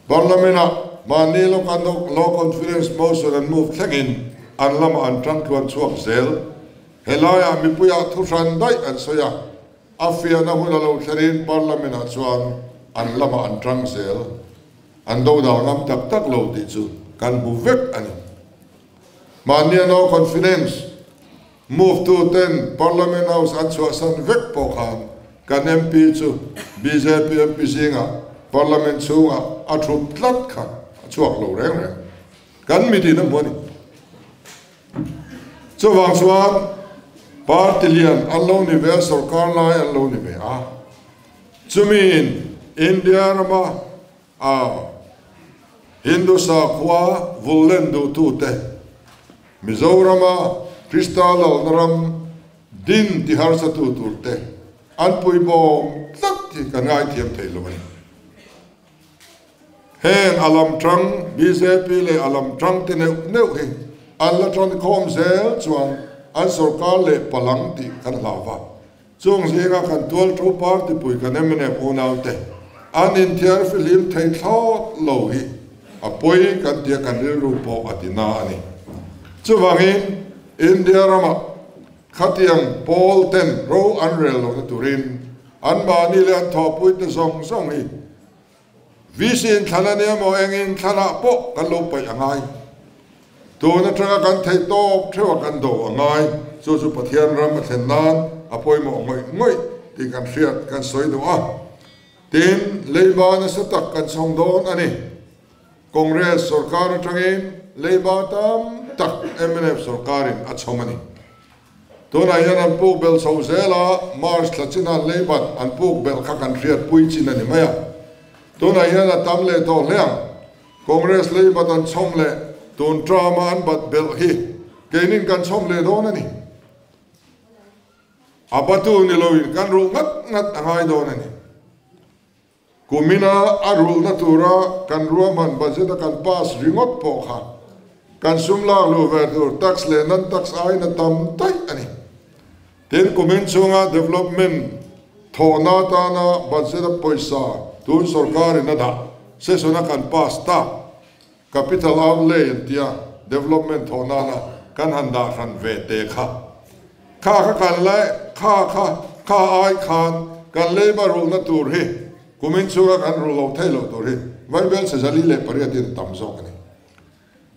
Speaker 1: Parliament-ah mahni lawka no confidence motion an move thlengin an lamah an tangtluan chhuak zel. Helaiah mipuiah thuhran daih an sawi a. A fiahna hun a lo thlerin Parliament-ah chuan an lamah an tang zel. An do dang ngam tak tak lo tih chu kan hmu vek a ni. Mahnia no confidence move tu ten Parliament House an chhuahsan vek pawh khan kan MP chu bjp MP zingah Parliament chhungah a thut tlat kha a chhuak lo reng reng. Kan mitin a hmu a ni. Chuvang chuan party lian an lo ni ve a, sorkar lai an lo ni ve a. Chumiin India rama a Hindu sakhua vullen duhtute, Mizorama Krista lalna ram din ti harsatu turte an puibawm tlat hi kan ngaithiam thei lo a ni. Heng a lam tang bjp leh a lam tang te neuh neuh hi an la tan khawm zel chuan an sorkar leh palang tih kan hlau va. Chung zinga kan tual thu party pui kan mnf unau te an inthiar fihlim thei thlawt lo hi a pawi kan tia kan rilru pawh a ti na a ni. Chuvangin India ramah khatiang pawl ten ro an rel lohna turin anmahni leh an thawhpui te zawng zawng hi VC in thlan a nia maw engin thlanah pawh kan lo paih a ngai. Tun atanga kan theih tawp theuh a kan do a ngai. Chu chu Pathian ram a thlen nan a pawimawh ngawih ngawih tih kan hriat kan sawi duh a. Tin, leiba nasa tak kan chhawng dawn a ni. Congress sorkar atangin leiba tam tak mnf sorkarin a chhawm a ni. Tunah hian an puk belh chho zel a, March thla chinah leibat an puk belh kha kan hriatpui chin a ni mai a. Tunah hian a tam leh tawh hle ang. Congress leibat an chhawm leh tun term a an bat belh hi keinin kan chhawm leh dawn a ni. A batu ni loin kan ruh ngat ngat a ngai dawn a ni. Kumina a rulhna tura kan ruahman budget a kan pass ringawt pawh kha kan sum lak luh ve tur tax leh non tax aiin a tam daih a ni. Tin, kumin chhunga development thawhna atana budget a pawisa tun sorkarin a dah. session a kan pass tak capital outlay an tia development thawh nana kan han dah hran ve te kha kha kha kan la kha kha kha ai khan kan leiba rulna tur hi kumin chhunga kan rul lo thei loh tur hi vaibel 48 in tam zawk a ni.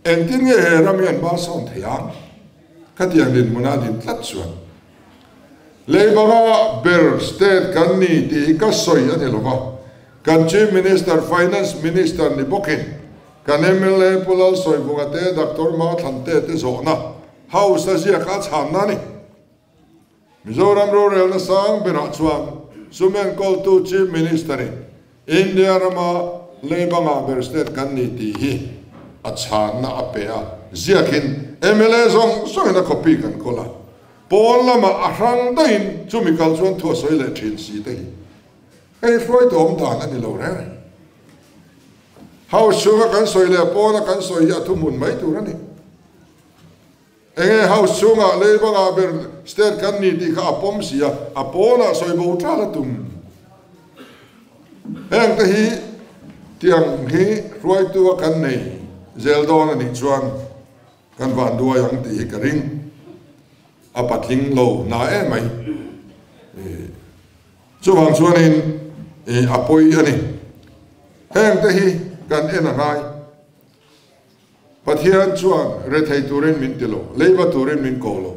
Speaker 1: Engtin nge he ram hi an ba sawn thei ang? Khatiang dinhmuna din tlat chuan Leiba-a ber state kan ni tih hi ka sawi a ni lo va, kan Chief Minister, Finance Minister ni bawkin kan mla Pu Lalsawivunga te, Doctor Mathlan te te zawhna House a ziak a chhanna a ni. Mizoram rorelna sang berah chuan sum enkawltu Chief Minister-in India rama leiba ngah ber state kan ni tih hi a chhanna a pe a, ziakin mla zawng zawngin a copy kan kawl a, pawn lamah a hrang daihin chumi kal chuan thu a sawi leh thin si te hi hei hruaitu awm dan a ni lo reng reng. House chhunga kan sawi leh pawna kan sawi hi a thuhmun mai tur a ni. Enge house chhungah leiba ngah ber state kan ni tih kha a pawm si a, a pawnah sawi bo tala tum. Heng te hi tiang hi hruaitu a kan nei zel dawn a nih chuan kan van duai ang tih hi ka ring. A patling lo na em mai. Chuvang chuanin a pawi a ni. Heng te hi kan en a ngai. Pathian chuan rethei turin min ti lo, leiba turin min ko lo.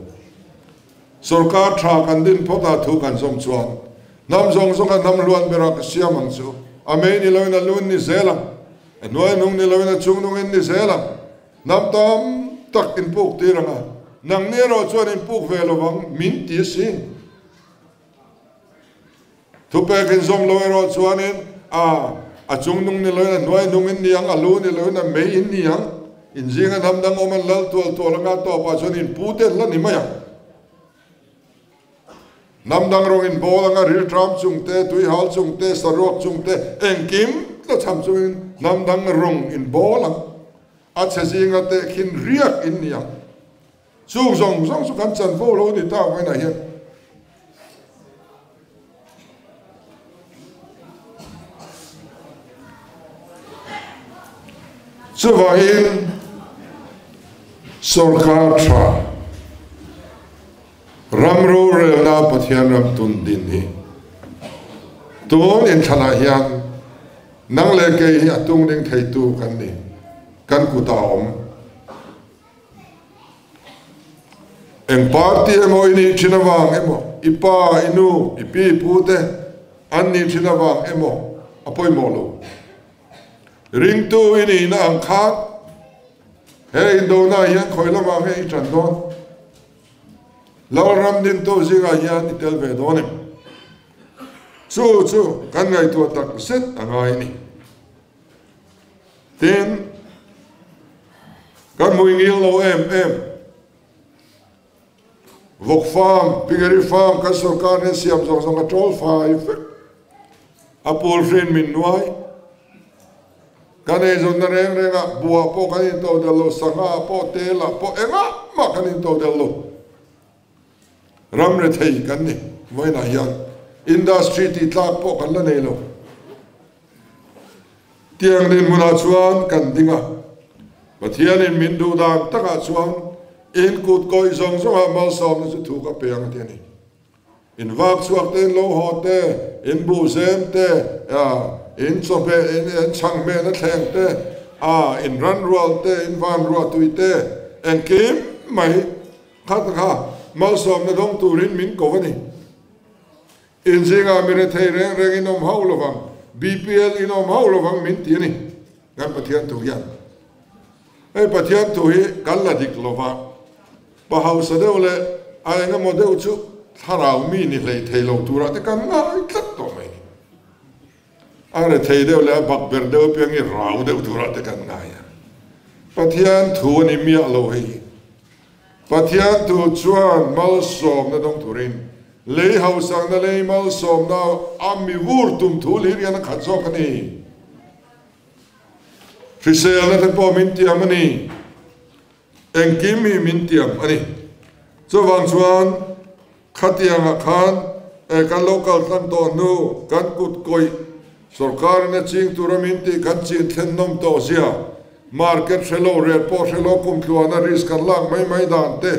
Speaker 1: Sorkar tha kan din phawt a thu kan zawm chuan hnam zawng zawnga hnam hluan berah ka siam ang chu. A mei ni loin a lun ni zel ang, a hnuai nung ni loin a chung nungin ni zel ang. Hnam tam tak inpuk tir ang a, nangni erawh chuan inpuk ve lovang min ti a si. Thupek inzawm lo erawh chuanin a a chung nung ni loin a hnuai nung in ni ang, a lu ni loin a mei in ni ang. In zinga hnam dang awm an lal tual tual anga tawpah chuan in pu te hla ni mai ang. Hnam dang rawng in bawl anga rilṭam chung te, tuihal chung te, saruak chung te engkim tla cham chungin hnam dang rawng in bawl ang. A chhe zinga tehkhin riak in ni ang. Chung zawng zawng chu kan chanvo lo ni ta vawiinah hian. Chuvangin sorkar tha ram rorelna Pathian ram tun din hi tun inthlanah hian nang leh kei hi a tungding theitu kan ni, kan kutah a awm. Eng party emaw i nih thin avang emaw, i pa, i nu, i pi, pu te an nih thin avang emaw a pawimawh lo. Ringtu i nihna ang khan he indona hian khawi lamah nge i tan dawn? Lalram dintu zingah hian i tel ve dawn em? Chu chu kan ngaihtuah tak zet a ngai a ni. Tin, kan hmui ngil lo em em. Vawk farm, piggery farm kan sorkar hian siam zawng zawng a tawl fai vek. A pul hrin min nuai. Kan eizawnna reng rengah buah pawh kan into del lo, sangha pawh, telah pawh engah mah kan into del lo. Ram rethei kan ni vawiinah hian industry tih tlak pawh kan la nei lo. Tiang dinhmunah chuan kan ding a, Pathianin min duh dan takah chuan in kut kawih zawng zawngah malsawmna chu thu ka pe ang a ti a ni. In vak chhuak te, in lo haw te, in buhzem te, in chawhmeh, in chhanghmehna thleng te, in ranrual te, in vanruah tui te, engkim mai khat kha malsawmna dawng turin min ko a ni. In zingah mi rethei reng reng in awm hauh lovang, BPL in awm hauh lovang min ti a ni, kan Pathian thu hian. Hei Pathian thu hi kan la dik lova, pa hausa deuh leh a eng emaw deuh chu thlarau mi ni hlei thei lo turah te kan ngai tlat tawh mai ni. A rethei deuh leh a bak ber deuh apiang hi rau deuh turah te kan ngai a. Pathian thu a ni miah lo hei hi. Pathian thu chuan malsawmna dawng turin lei hausakna lei malsawmna a mi vur tum thu hlir hian a khat zawk a ni. Hriselna te pawh min tiam a ni. Engkim hi min tiam a ni. Chuvang chuan khatiangah khan kan lo kal tlang tawh hnu kan kut kawih. Sorkarin a ching tura min tih kan chin thlen nawm tawh zia, market hre lo, rel pawh hre lo kum tluana risk kan lak mai mai dan te,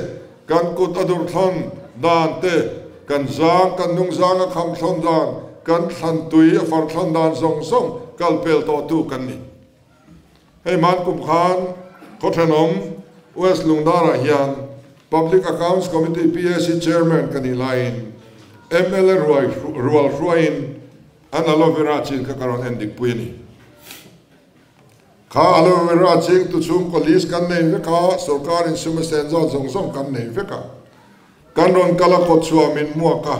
Speaker 1: kan kut a durthlawn dan te, kan zang, kan nungzang a kham thlawn dan, kan thlan tui a far thlawn dan zawng zawng kal pel tawhtu kan ni. Hei hman kum khan Khawthenawm West Lungdarah hian Public Accounts Committee, PAC, Chairman ka nih laiin mla ruai rual hruaiin an aloe vera chin kha ka rawn en dik pui a ni. Kha aloe vera ching tu chhungkaw list kan nei vek a, sorkarin sum a sen zawt zawng zawng kan nei vek a. Kan rawn kal a kawtchhuah min hmuak a.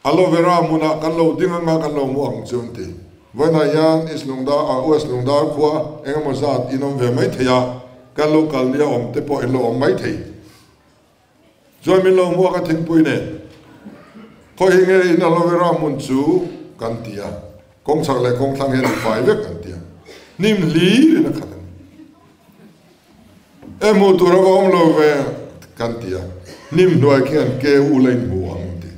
Speaker 1: Aloe vera hmunah kan lo ding anga kan lo hmu ang chu an ti. Vawiinah hian East Lungdar ah West Lungdar khua eng emaw zat in awm ve mai thei a, kan lo kal nia awm te pawh in lo awm mai thei. Chuan min lo hmuak a thingpui nen khawi hi nge in aloe vera hmun chu kan ti a, kawng chhak leh kawng thlang hian in fai vek an ti a, hnim hlir in a khat a ni. E hmuh tur a va awm lo ve kan ti a, hnim hnuai khian ke u la in hmu ang an ti.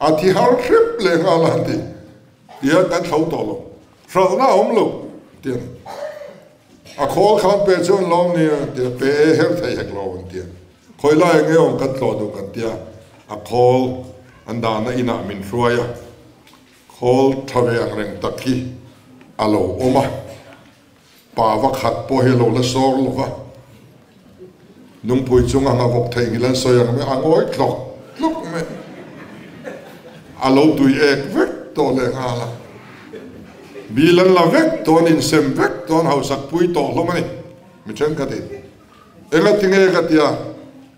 Speaker 1: A thi har hrep leh nghal a an ti. Tihian kan thlo tawh lo, hralhna a awm lo ti a ni. A khawl khan pe chuan lawm ni a ti a, pe e her thei hek lo an ti a. Khawi lai enge awm kan tlawh duh kan ti a, a khawl an dahna inah min hruai a, khawl tha ve ang reng tak hi a lo awm a. Pa va khat pawh hi a lo la sawr lo va, Nungpui chunga ngavawk theihnghilh an sawi ang mai, a ngawi tlawk tlawk mai. A lo tui ek vek tawh leh nghal a, bil an la vek tawh, an insem vek tawh, an hausak pui tawh hlawm a ni. Mi thenkhatin, Engati nge ka tia,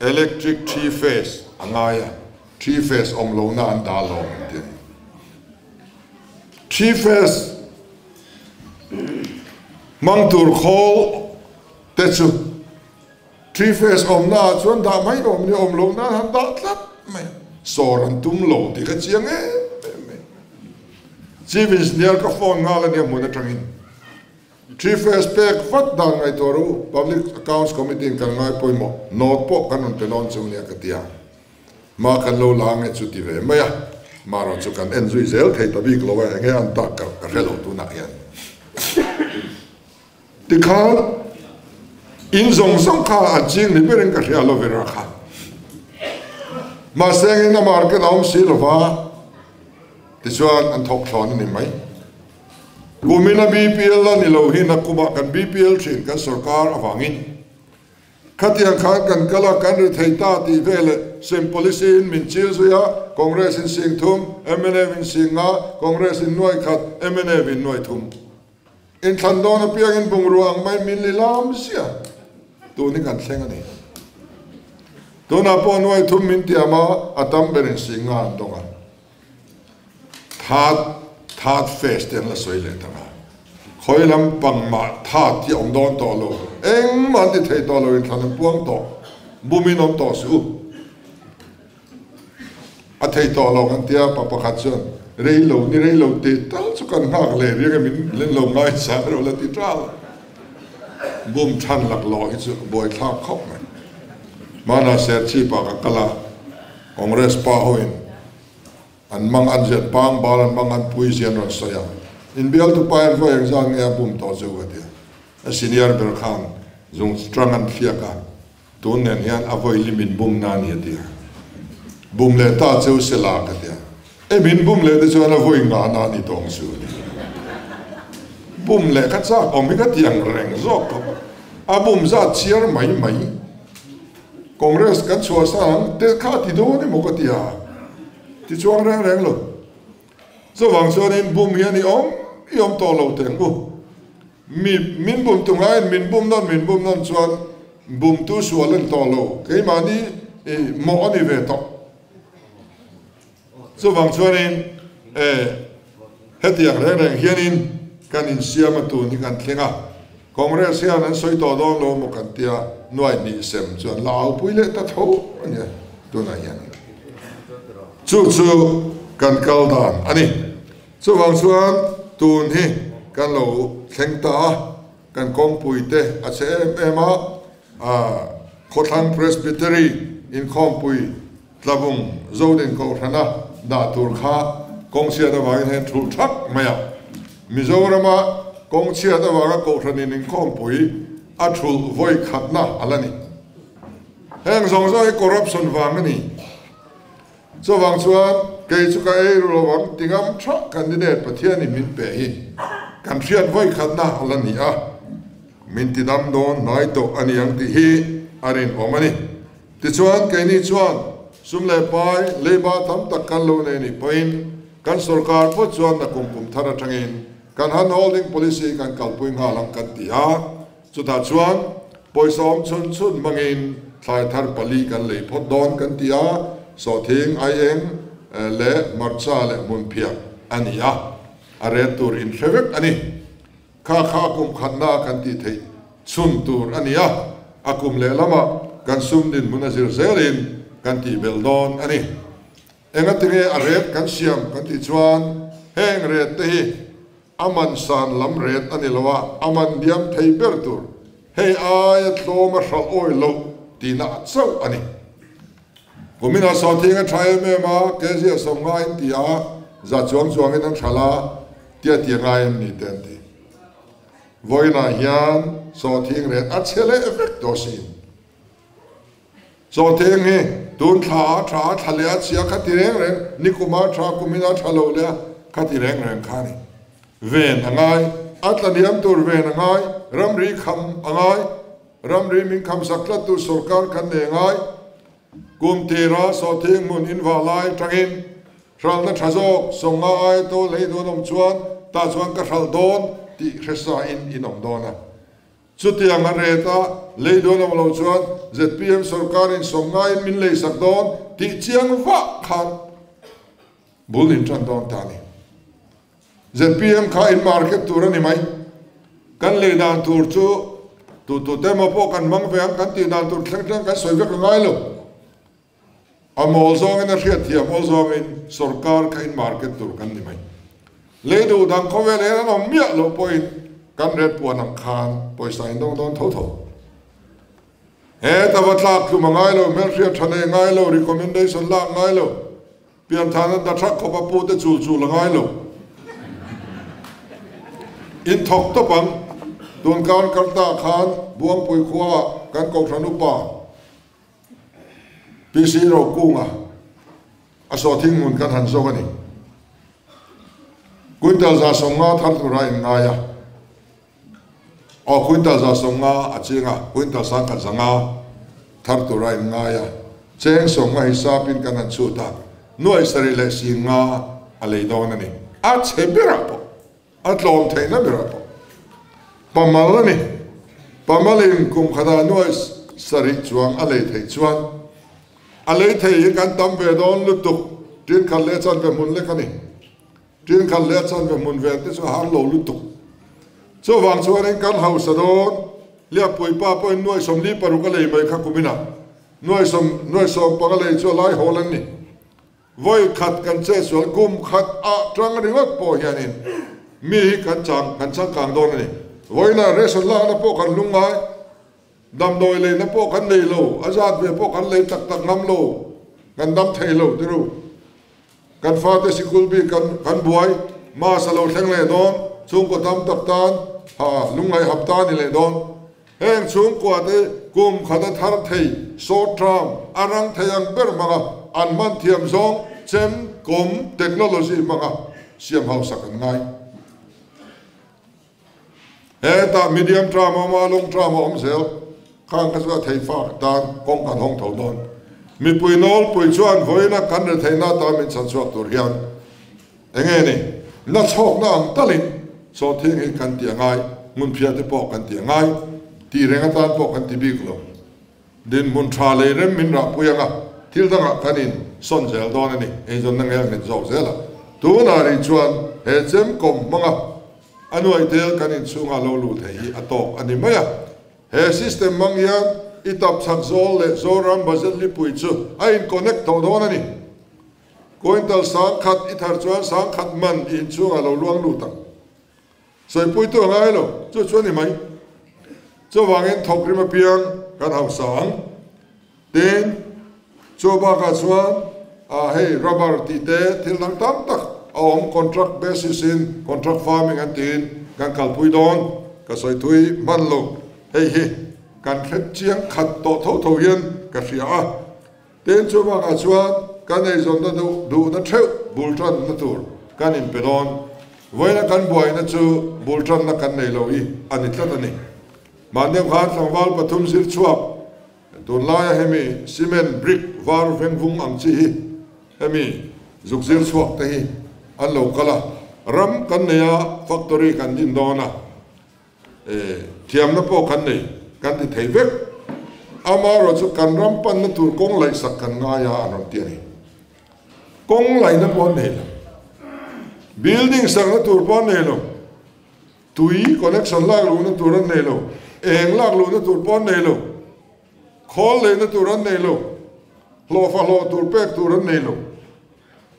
Speaker 1: electric three phase a ngai a, three phase awm lohna an dah lo ang ti a ni. Three phase Hmang tur khawl te chu three phase awmna ah chuan dah mai awm ni awm loh nan han dah tlat mai sawr an tum lo tih kha chiang em em mai. Chief Engineer ka phone nghal ania hmun atangin three phase pek vat dan ngaihtuah ru Public Accounts Committee in kan ngai pawimawh note pawh kan rawn pe dawn chu nia ka ti a. Ma kan lo la ange chu ti ve mai a, marawh chu kan en zui zel thei ta bik lo a, enge an tak ka ka hre lo tunah hian. Tikhan in zawng zawng kha an ching ni berin ka hria lo vera kha. Mahse engin a market a awm si lova, tichuan an thawk thlawn a ni mai. Kumina BPL a ni lo hi nakumah kan BPL thin kan sorkar avangin. Khatiang khan kan kal a, kan ri thei ta tih veleh sem policy in min chil zui a, Congress in sing thum, mnf in sing nga, Congress in nuai khat, mnf in nuai thum. Inthlan dawn apiangin bungrua ang mai min li lam zia tun hi kan thleng a ni. Tunah pawh nuai thum min tiam a, a tam berin sing nga an dawng a. Third third phase te an la sawi leh ta nga. Khawi lam pang mah third hi a awm dawn tawh lo. Engmah an ti thei tawh lo in thlan an puang tawh. Bumin awm tawh suh u. A thei tawh lo kan tia pa pakhat chuan rei lo ni rei lo tih tal chu kan nghak leh riang e min len lo ngai chang reuh la ti tal. Bum than laklawh hi chu buaithlak khawp mai. Hmanah Serchhip ah ka kal a. Congress pa hoin an mang an zian pang bal an mang an pui zian rawn sawi a, inbialtu pa hian vawi engzat nge a bum tawh chu ka ti a, a senior ber khan zung tang an thliak a, tun nen hian a vawi lim in bum na a ni a ti a, bum leh ta cheu se la ka ti a, e min bum leh te chuan a vawi ngah na a ni tawng chu a ti. Bum leh kha chak awm hi ka ti ang reng zawk khawp a, a bum zat chhiar mai mai. Congress kan chhuah sa ang te kha a ti dawn emaw ka ti a, ti chuang reng reng lo. Chuvang chuanin bum hian i awm i awm tawh lo teh ang u. Mi min bum tu ngaiin min bum nawn min bum nawn chuan bumtu sual a ni tawh lo, keimahni i mawh a ni ve tawh. Chuvang chuanin e hetiang reng reng hianin kan insiam a tun hi kan thleng a, Congress hian an sawi tawh dawn lo maw kan tia nuai hnih sem chu an la aupui leh ta tho a nia tunah hian chu chu kan kal dan a ni. Chuvang chuan tun hi kan lo thleng ta a, kan kawngpui te a che em em a, Khawthlang Presbytery inkhawmpui Tlabung Zodin Kohhrana dah tur kha Kawng chhiat avangin hian thulh thak mai a. Mizorama kawng chhiat avanga Kohhranin inkhawmpui a thulh vawi khatna a la ni. Heng zawng zawng hi corruption vang a ni. Chuvang chuan kei chu ka ei ru lo ang ti ngam thah candidate Pathianin min pe hi kan hriat vawi khatna a la ni a, min ti dam dawn hnai tawh a ni ang tih hi a rinawm a ni. Tichuan keini chuan sum leh pai leiba tam tak kan lo nei nih pawhin kan sorkar phawt chuan nakum kum thar atangin kan hand holding policy kan kalpui nghal ang kan ti a, Chutah chuan pawisa awm chhun chhun hmangin thlai thar pali kan lei phawt dawn kan ti a, sawhthing, aieng leh hmarcha leh hmunphiah a ni a, a ret tur inhre vek a ni. Kha kha a kum khatna kan tih theih chhun tur a ni a, a kum lehlamah kan sum dinhmun a zir zelin kan tih belh dawn a ni. Engatinge a ret kan siam kan tih chuan heng ret te hi A man san lam ret a ni lo a, a man diam thei ber tur hei aia tlawm a hralh awi loh tihna a chauh a ni. Kuminah sawhthing a tha em em a, kg a sawm ngaiin ti a, za chuang chuangin an hralh a, tia tia ngai em ni te an ti. Vawiinah hian sawhthing ret a chhe leh vek tawh sin. Sawhthing hi tun thla a tha a, thla leh a chhia kha ti reng reng, nikum a tha, kumin a tha lo leh a kha ti reng reng kha a ni. Ven a ngai, a tlaniam tur ven a ngai, ramri kham a ngai, ramri min kham sak tlat tu sorkar kan nei a ngai. Kum tira sawhthing hmun inva lai tangin hralhna tha zawk sawmnga aia to lei dawn awm chuan tah chuan ka hralh dawn tih hresa in in awm dawn a. Chutiang a ret a, lei dawn awm lo chuan zpm sorkarin sawmngaiin min leisak dawn tih chiang vah khan bul in tan dawn ta a ni. Zpm kha in market tur a ni mai. Kan lei dan tur chu tu tu te emaw pawh kan hmang ve ang kan tih dan tur thleng thleng kan sawi vek a ngai lo. A mawl zawngin a hriatthiam awl zawngin sorkar kha in market tur kan ni mai. Lei duh dang khawvel hian an awm miah loh pawhin kan ret puan ang khan pawisa in dawng dawn tho tho. Heta va tlak tlum a ngai lo, hmelhriat tha nei ngai lo, recommendation lak ngai lo, pianthana dathak khawp a pu te chul chul a ngai lo. In thawk tawp ang. Tun kar kalta khan Buangpui khuaah kan Kohhran upa, PC Rokunga a sawhthing hmun kan han zawk a ni. Quintal 150 thar tura inngai a, aw quintal 150 a ching a, quintal 1100 thar tura inngai a, cheng 50 hisapin kan han chhut a, 75,000 a lei dawn a ni. A chhe berah pawh. A tlawm theihna berah pawh pamal a ni. Pamalin kum khatah 70,000 chuang a lei theih chuan a lei thei hi kan tam ve dawn lutuk. Tin khat leh chanve hmun lek a ni. Tin khat leh chanve hmun vel te chu a har lo lutuk. Chuvang chuanin kan hausa dawn Liakpui pa pawhin 46,000 a lei mai kha kuminah 75,000 a lei chu a lai hawl an ni. Vawi khat kan che sual kum khat ah tang ringawt pawh hianin mi hi kan chang kan changkang dawn a ni. Vawiinah ration lakna pawh kan lung ngai, damdawi leina pawh kan nei lo, a zat ve pawh kan lei tak tak ngam lo, kan dam thei lo ti ru. Kan fate sikul bik kan kan buai, mass a lo thleng leh dawn, chhungkaw tam tak tan ha lungngaih hap ta a ni leh dawn. Heng chhungkua te kum khat a thar thei, short term, a rang thei ang ber hmanga an hman thiam zawng chem kum technology hmanga siam hausak an ngai. Hetah medium term a awm a, long term a awm zel. Khang kha chu a thei fak tan kawng kan hawng tho dawn. Mipui nawlpui chuan vawiina kan retheihna atan min chhan chhuak tur hian Enge ni? Na chhawkna ang talin sawhthing hi kan ti a ngai, hmunphiah te pawh kan ti a ngai, tih reng atan pawh kan ti bik lo. Dinhmun tha lei rem min rahpui anga thil dangah kan in sawn zel dawn a ni, eizawnna ngel nghet zawk zel a. Tunah rih chuan he chem kawm hmanga a nuai tel kan inchhunga lo luh theih hi a tawk a ni mai a. He system hmang hian i tapchhak zawl leh Zoram budget lipui chu a in connect tawh dawn a ni. Quintal 10,000 i thar chuan 10,000 man i inchhungah lo luang lut ang. Sawipuitu a ngai lo, chu chu a ni mai. Chuvangin thawk rim apiang kan hausa ang. Tin, chu bakah chuan ah hei rubber tih te thil dang tam tak. a awm contract basis in contract farming an tiin kan kalpui dawn ka sawi thui hman lo hei hi kan hre chiang khat tawh tho tho hian ka hria a tin chuvangah chuan kan eizawnna duh duhna theuh bul tanna tur kan inpe dawn vawiina kan buaina chu bul tanna kan nei lo hi a ni tlat a ni mahni khan tlangval pathum zir chhuak Tunlaia hemi cement brick var vengvung ang chi hi hemi zuk zir chhuak te hi an lo kal a, ram kan nei a, factory kan din dawn a, thiamna pawh kan nei kan ti thei vek. Amaherawhchu kan ram panna tur kawng laihsak kan ngai a an rawn ti a ni. Kawng laihna pawh an nei lo, building sakna tur pawh an nei lo. Tui connection lak luhna tur an nei lo, eng lak luhna tur pawh an nei lo, khawl leihna tur an nei lo, hlawhfa hlawh tur pek tur an nei lo,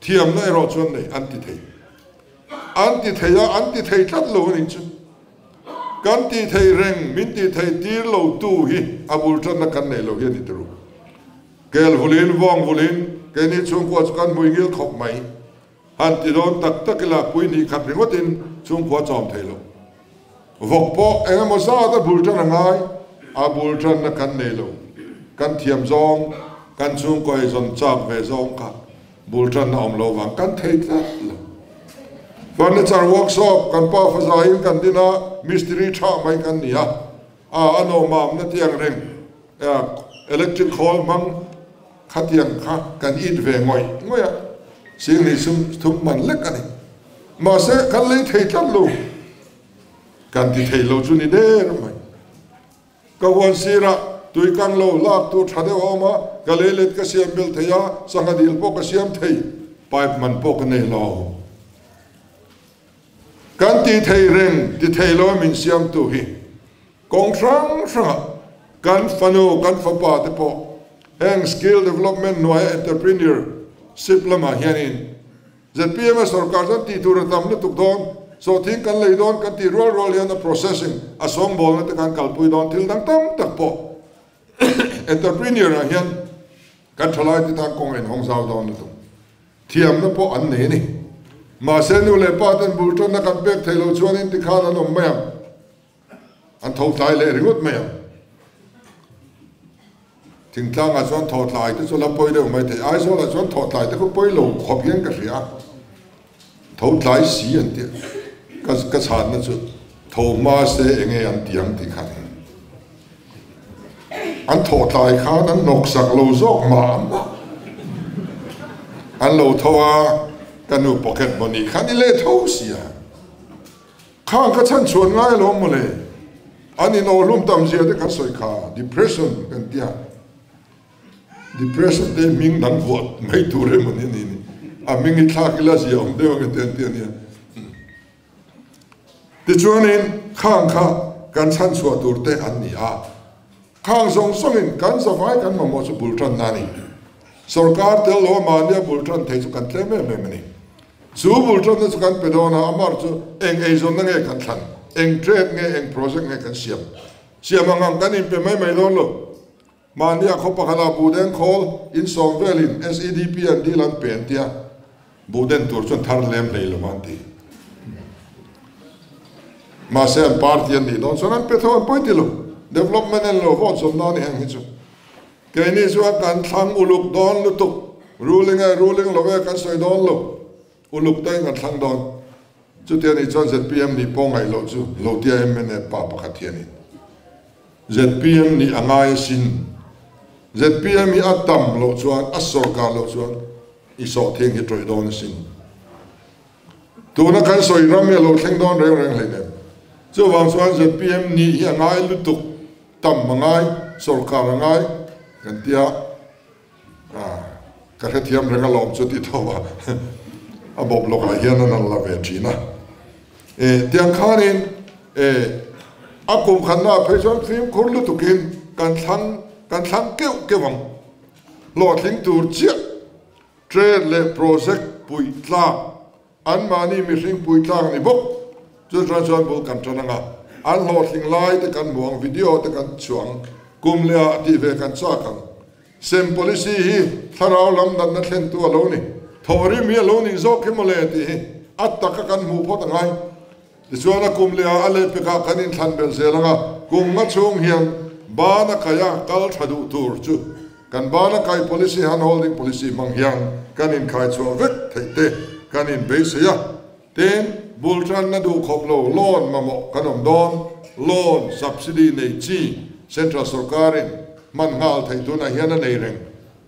Speaker 1: thiamna erawh chu an nei, an ti thei. An ti thei a, an ti thei tlat lo a nih chu. Kan tih thei reng, min tih thei tir lo tu hi a bul tanna kan nei lo hi a ni turu. Kel vulin, vawng vulin, keini chhungkua chu kan hmui ngil khawp mai. Han ti dawn tak tak ila pui hnih khat ringawtin chhungkhua chawm thei lo. Vawk pawh eng emaw zat a bul tan a ngai, a bul tanna kan nei lo. Kan thiam zawng, kan chhungkaw ei zawn chak ve zawng kha bul tanna awm lo vang kan thei tlat lo. Furniture workshop kan pa fazaiin kan din a, mistiri tha mai kan ni a, a a nawmamna tiang reng electric khawl hmang Khatiang kha kan it ve ngawih ngawih a, Singhnih sum thum man lek a ni. Mahse, kan lei thei tlat lo. Kan ti thei lo chu ni der mai. Ka huan sirah tui kang lo lak tur tha deuh a awm a, ka lei let ka siam bel thei a, sangha dil pawh ka siam thei, pipe man pawh ka nei lo. Kan ti thei reng ti thei lo a min siamtu hi. Kawng hrang hrangah kan fanu, kan fapa te pawh heng skill development hnuaia entrepreneurship lamah hianin zpm a sorkar chuan tih tur a tam lutuk dawn, sawhthing kan lei dawn kan tih rual rual hian a processing, a sawngbawlna te kan kalpui dawn thil dang tam tak pawh entrepreneur ah hian kan thalai te tan kawng a inhawng zau dawn lutuk. Thiamna pawh an nei a ni. Mahse nu leh pa ten bul tanna kan pek theih loh chuanin tikhan an awm mai ang. An tho tlai leh ringawt mai ang. Thingtlangah chuan thaw tlai te chu la pawi deuh mai thei. Aizawlah chuan thaw tlai te khaw pawi lo khawp hian ka hria. Tho tlai si an tih ka ka chhanna chu tho hma se enge an ti ang tih kha a ni. An thaw tlai khan an hnawk sak lo zawk mah mah. An lo tho a, ka nu pocket money khan i leh tho sia. Khang ka chhan chhuan ngai alawm mawle. An inawhlum tam zia te kan sawi kha depression kan tia. Depression te hming dang vuah mai tur emaw ni ni ni. A hming hi thlak ila zia awm deuh ang te an ti ania. Tichuanin khang kha kan chhan chhuah tur te an ni a. Khang zawng zawngin kan zavai kan mamawh chu bul tan na a ni. Sorkar tel lo a mahnia bul tan thei chu kan tlem em em a ni. Chu bul tanna chu kan pe dawn a, amar chu eng eizawnna nge kan thlan, eng trade nge, eng project nge kan siam. Siam ang ang kan inpe mai mai dawn lo. Mahnia khaw pakhatah buhdeng khawl insawm velin SEDP an deal an pe an tia, buhden tur chuan thar lem hlei lo an ti. Mahse an party an nih dawn chuan an pe tho an pawi ti lo. Development en lo vote zawm nan i heng hi chu. Keini chuan kan thlang uluk dawn lutuk, ruling e ruling lo e kan sawi dawn lo, uluk te in kan thlang dawn. Chuti a nih chuan zpm nih pawh ngaih loh chu lo tia mna pa pakhat hianin zpm nih a ngai asin. Zpm hi a tam loh chuan a sorkar loh chuan i sawhthing hi tawih dawn asin. Tuna kan sawi ram hi a lo thleng dawn reng reng hleinem. Chuvang chuan zpm nih hi a ngai lutuk. Tam a ngai, sorkar a ngai kan tia ka hrethiam reng alawm chu ti tho a, a bawp lawkah hian an han la ve thin a. E, tiang khanin e, a kum khatnaah phei chuan fimkhur lutukin kan thlang kan thlang keuh keuh ang. Hlawhtling tur chiah trade leh project pui tlak Anmahni mihring puitlak ni bawk chu chuan chuan bul kan tan anga, an hlawhtling lai te kan hmu ang, video te kan chhuah ang, kum leh ah tih ve kan chak ang. Sem policy hi thlarau lam natna thlentu a lo ni. Thawhrim hi a lo nih zawk hi mawle tih hi a taka kan hmuh phawt a ngai. Tichuan a kum lehah a lehpekah kan inthlan belh zel ang a, kum nga chhung hian bana kaia kal tha duh tur chu kan bana kai policy hand holding policy hmang hian kan inkhai chhuah vek theih te kan inbeisei a. Tin, bul tanna duh khawp lo loan mamawh kan awm dawn, loan subsidy nei chi central sorkarin hman nghal theih tunah hian a nei reng.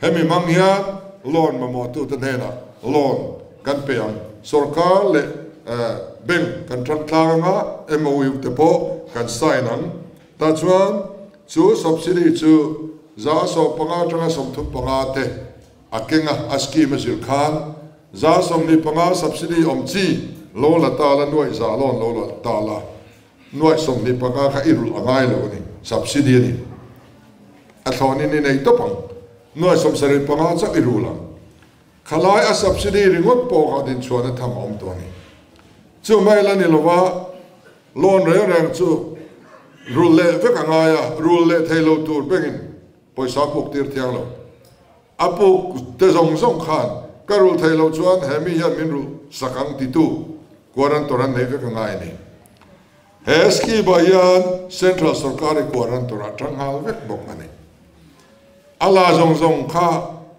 Speaker 1: Hemi hmang hian loan mamawhtute hnenah loan kan pe ang. Sorkar leh bank kan tan tlang anga MOU te pawh kan sign ang. Tah chuan chu subsidy chu 15% atanga 35 te a keng a, a scheme a zir khan 25% subsidy awm chi lo la ta la, 100,000 loan lo la ta la, 25,000 kha i rulh a ngai lo a ni, subsidy a ni. A thlawnin i nei tawp ang, 75,000 chauh i rul ang. Khalai a subsidy ringawt pawh kha dinchhuahna tham a awm tawh a ni. Chu mai la ni lova loan reng reng chu rulh leh vek a ngai a, rulh leh thei lo tur bengin pawisa puk tir thiang lo. A puk te zawng zawng khan ka rulh theih loh chuan he mi hian min rulh sak ang titu guarantor an nei vek a ngai a ni. He scheme ah hian Central sorkar i guarantor ah tang nghal vek bawk a ni. A la zawng zawng kha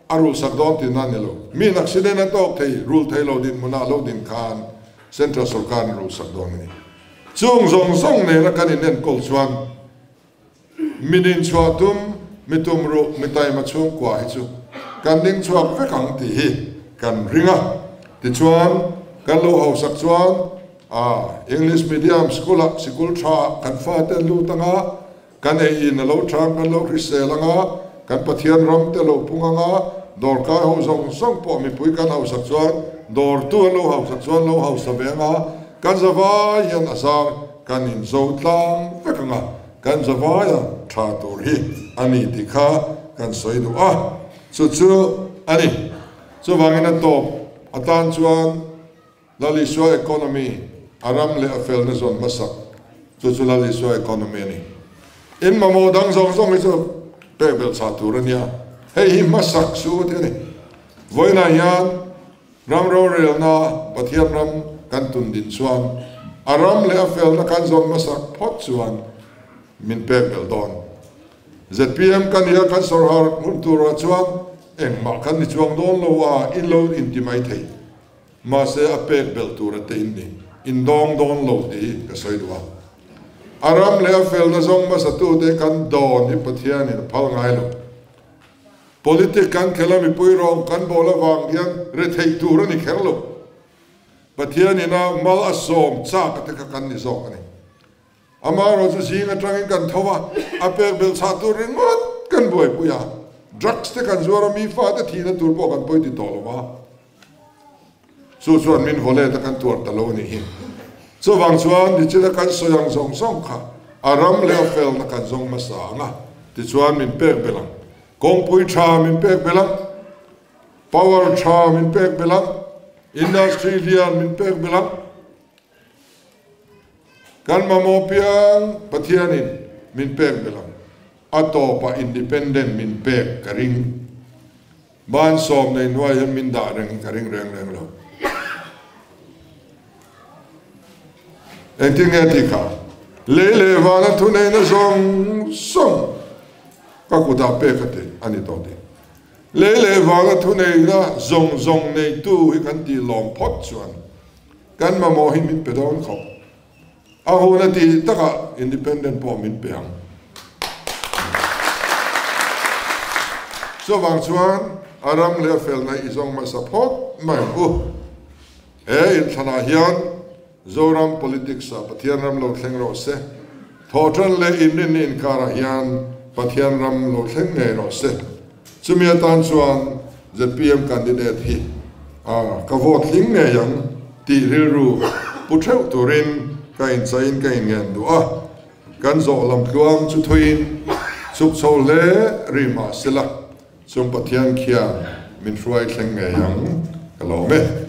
Speaker 1: a rulh sak dawn tihna a ni lo. Min accident a tawk thei, rulh thei lo dinhmunah lo din khan Central sorkar in rulh sak dawn a ni. Chung zawng zawng nena kan inenkawl chuan Mi dinchhuah tum, mi tum ruh, mi taima chhungkua hi chu kan ding chhuak vek ang tih hi kan ring a. Tichuan, kan lo hausak chuan a English medium school ah sikul tha ah kan fate an lut ang a, kan ei in a lo thang, kan lo hrisel ang a, kan Pathian ram te lo pung ang a, dawrkai ho zawng zawng pawh mipui kan hausak chuan dawrtu an lo hausak chuan lo hausa ve ang a, kan zavai hian a zar kan inzo tlang vek ang a, kan zavaia tha tur hi a ni tih kha kan sawi duh a, chu chu a ni. Chuvangin a tawp atan chuan Lal Isua economy a ram leh a felna zawn hmasak, chu chu Lal Isua economy a ni. In mamawh dang zawng zawng hi chu pek belh chah tur a nia, hei hi hmasak chu a ti a ni. Vawiinah hian Ram rorelna Pathian ram kan tun din chuan a ram leh a felna kan zawn hmasak phawt chuan min pek belh dawn. Zpm ka nia kan sawrhar hmun turah chuan engmah kan ni chuang dawn lo a, in lo inti mai thei. Mahse a pek belh tura te in ni, in dawng dawn lo tih hi ka sawi duh a. A ram leh a felna zawng hmasatute kan dawn hi Pathianin a phal ngai lo. Politic kan khelh a mipui rawng kan bawl avang hian retheih tur a ni kher lo. Pathian ina mal a sawm chak a te kha kan ni zawk a ni. Amaherawh chu zing atangin kan tho a, a pek belh chhah tur ringawt kan buaipui a, drugs te kan zuar a, mi fate thihna tur pawh kan pawi ti tawh lo va. Chu chuan min vaw let a kan tuar ta lo a nih hi. Chuvang chuan nichina kan sawi ang zawng zawng kha a ram leh a felna kan zawng hmasa ang a, tichuan min pek belh ang. Kawngpui tha min pek belh ang, power tha min pek belh ang, industry lian min pek belh ang. Kan mamawh piang Pathianin min pek belh ang. A tawpah independent min pek ka ring. Ban sawm nei hnuai hian min dah reng hi ka ring reng reng lo. Engtin nge tih kha? Lei leh vana thuneihna zawng zawng ka kutah pek a ti a ni tawh tih. Lei leh vana thuneihna zawng zawng neitu hi kan tih lawm phawt chuan kan mamawh hi min pe dawn khawp. A hun a tih takah independent pawh min pe ang. Chuvang chuan a ram leh a felna i zawng hmasa phawt mai ang u. He inthlanah hian Zoram politics ah Pathian ram lo thleng rawh se. Thawhtan leh inrinni inkarah hian Pathian ram lo thleng ngei rawh se. Chumi atan chuan zpm candidate hi ka vote hling ngei ang tih rilru pu theuh turin ka inchaiin ka inngen duh a, kan zawh lam tluang chu thuiin chhuk chho hle rih mah sela chung Pathian khian min hruai thleng ngei ang ka lawm e.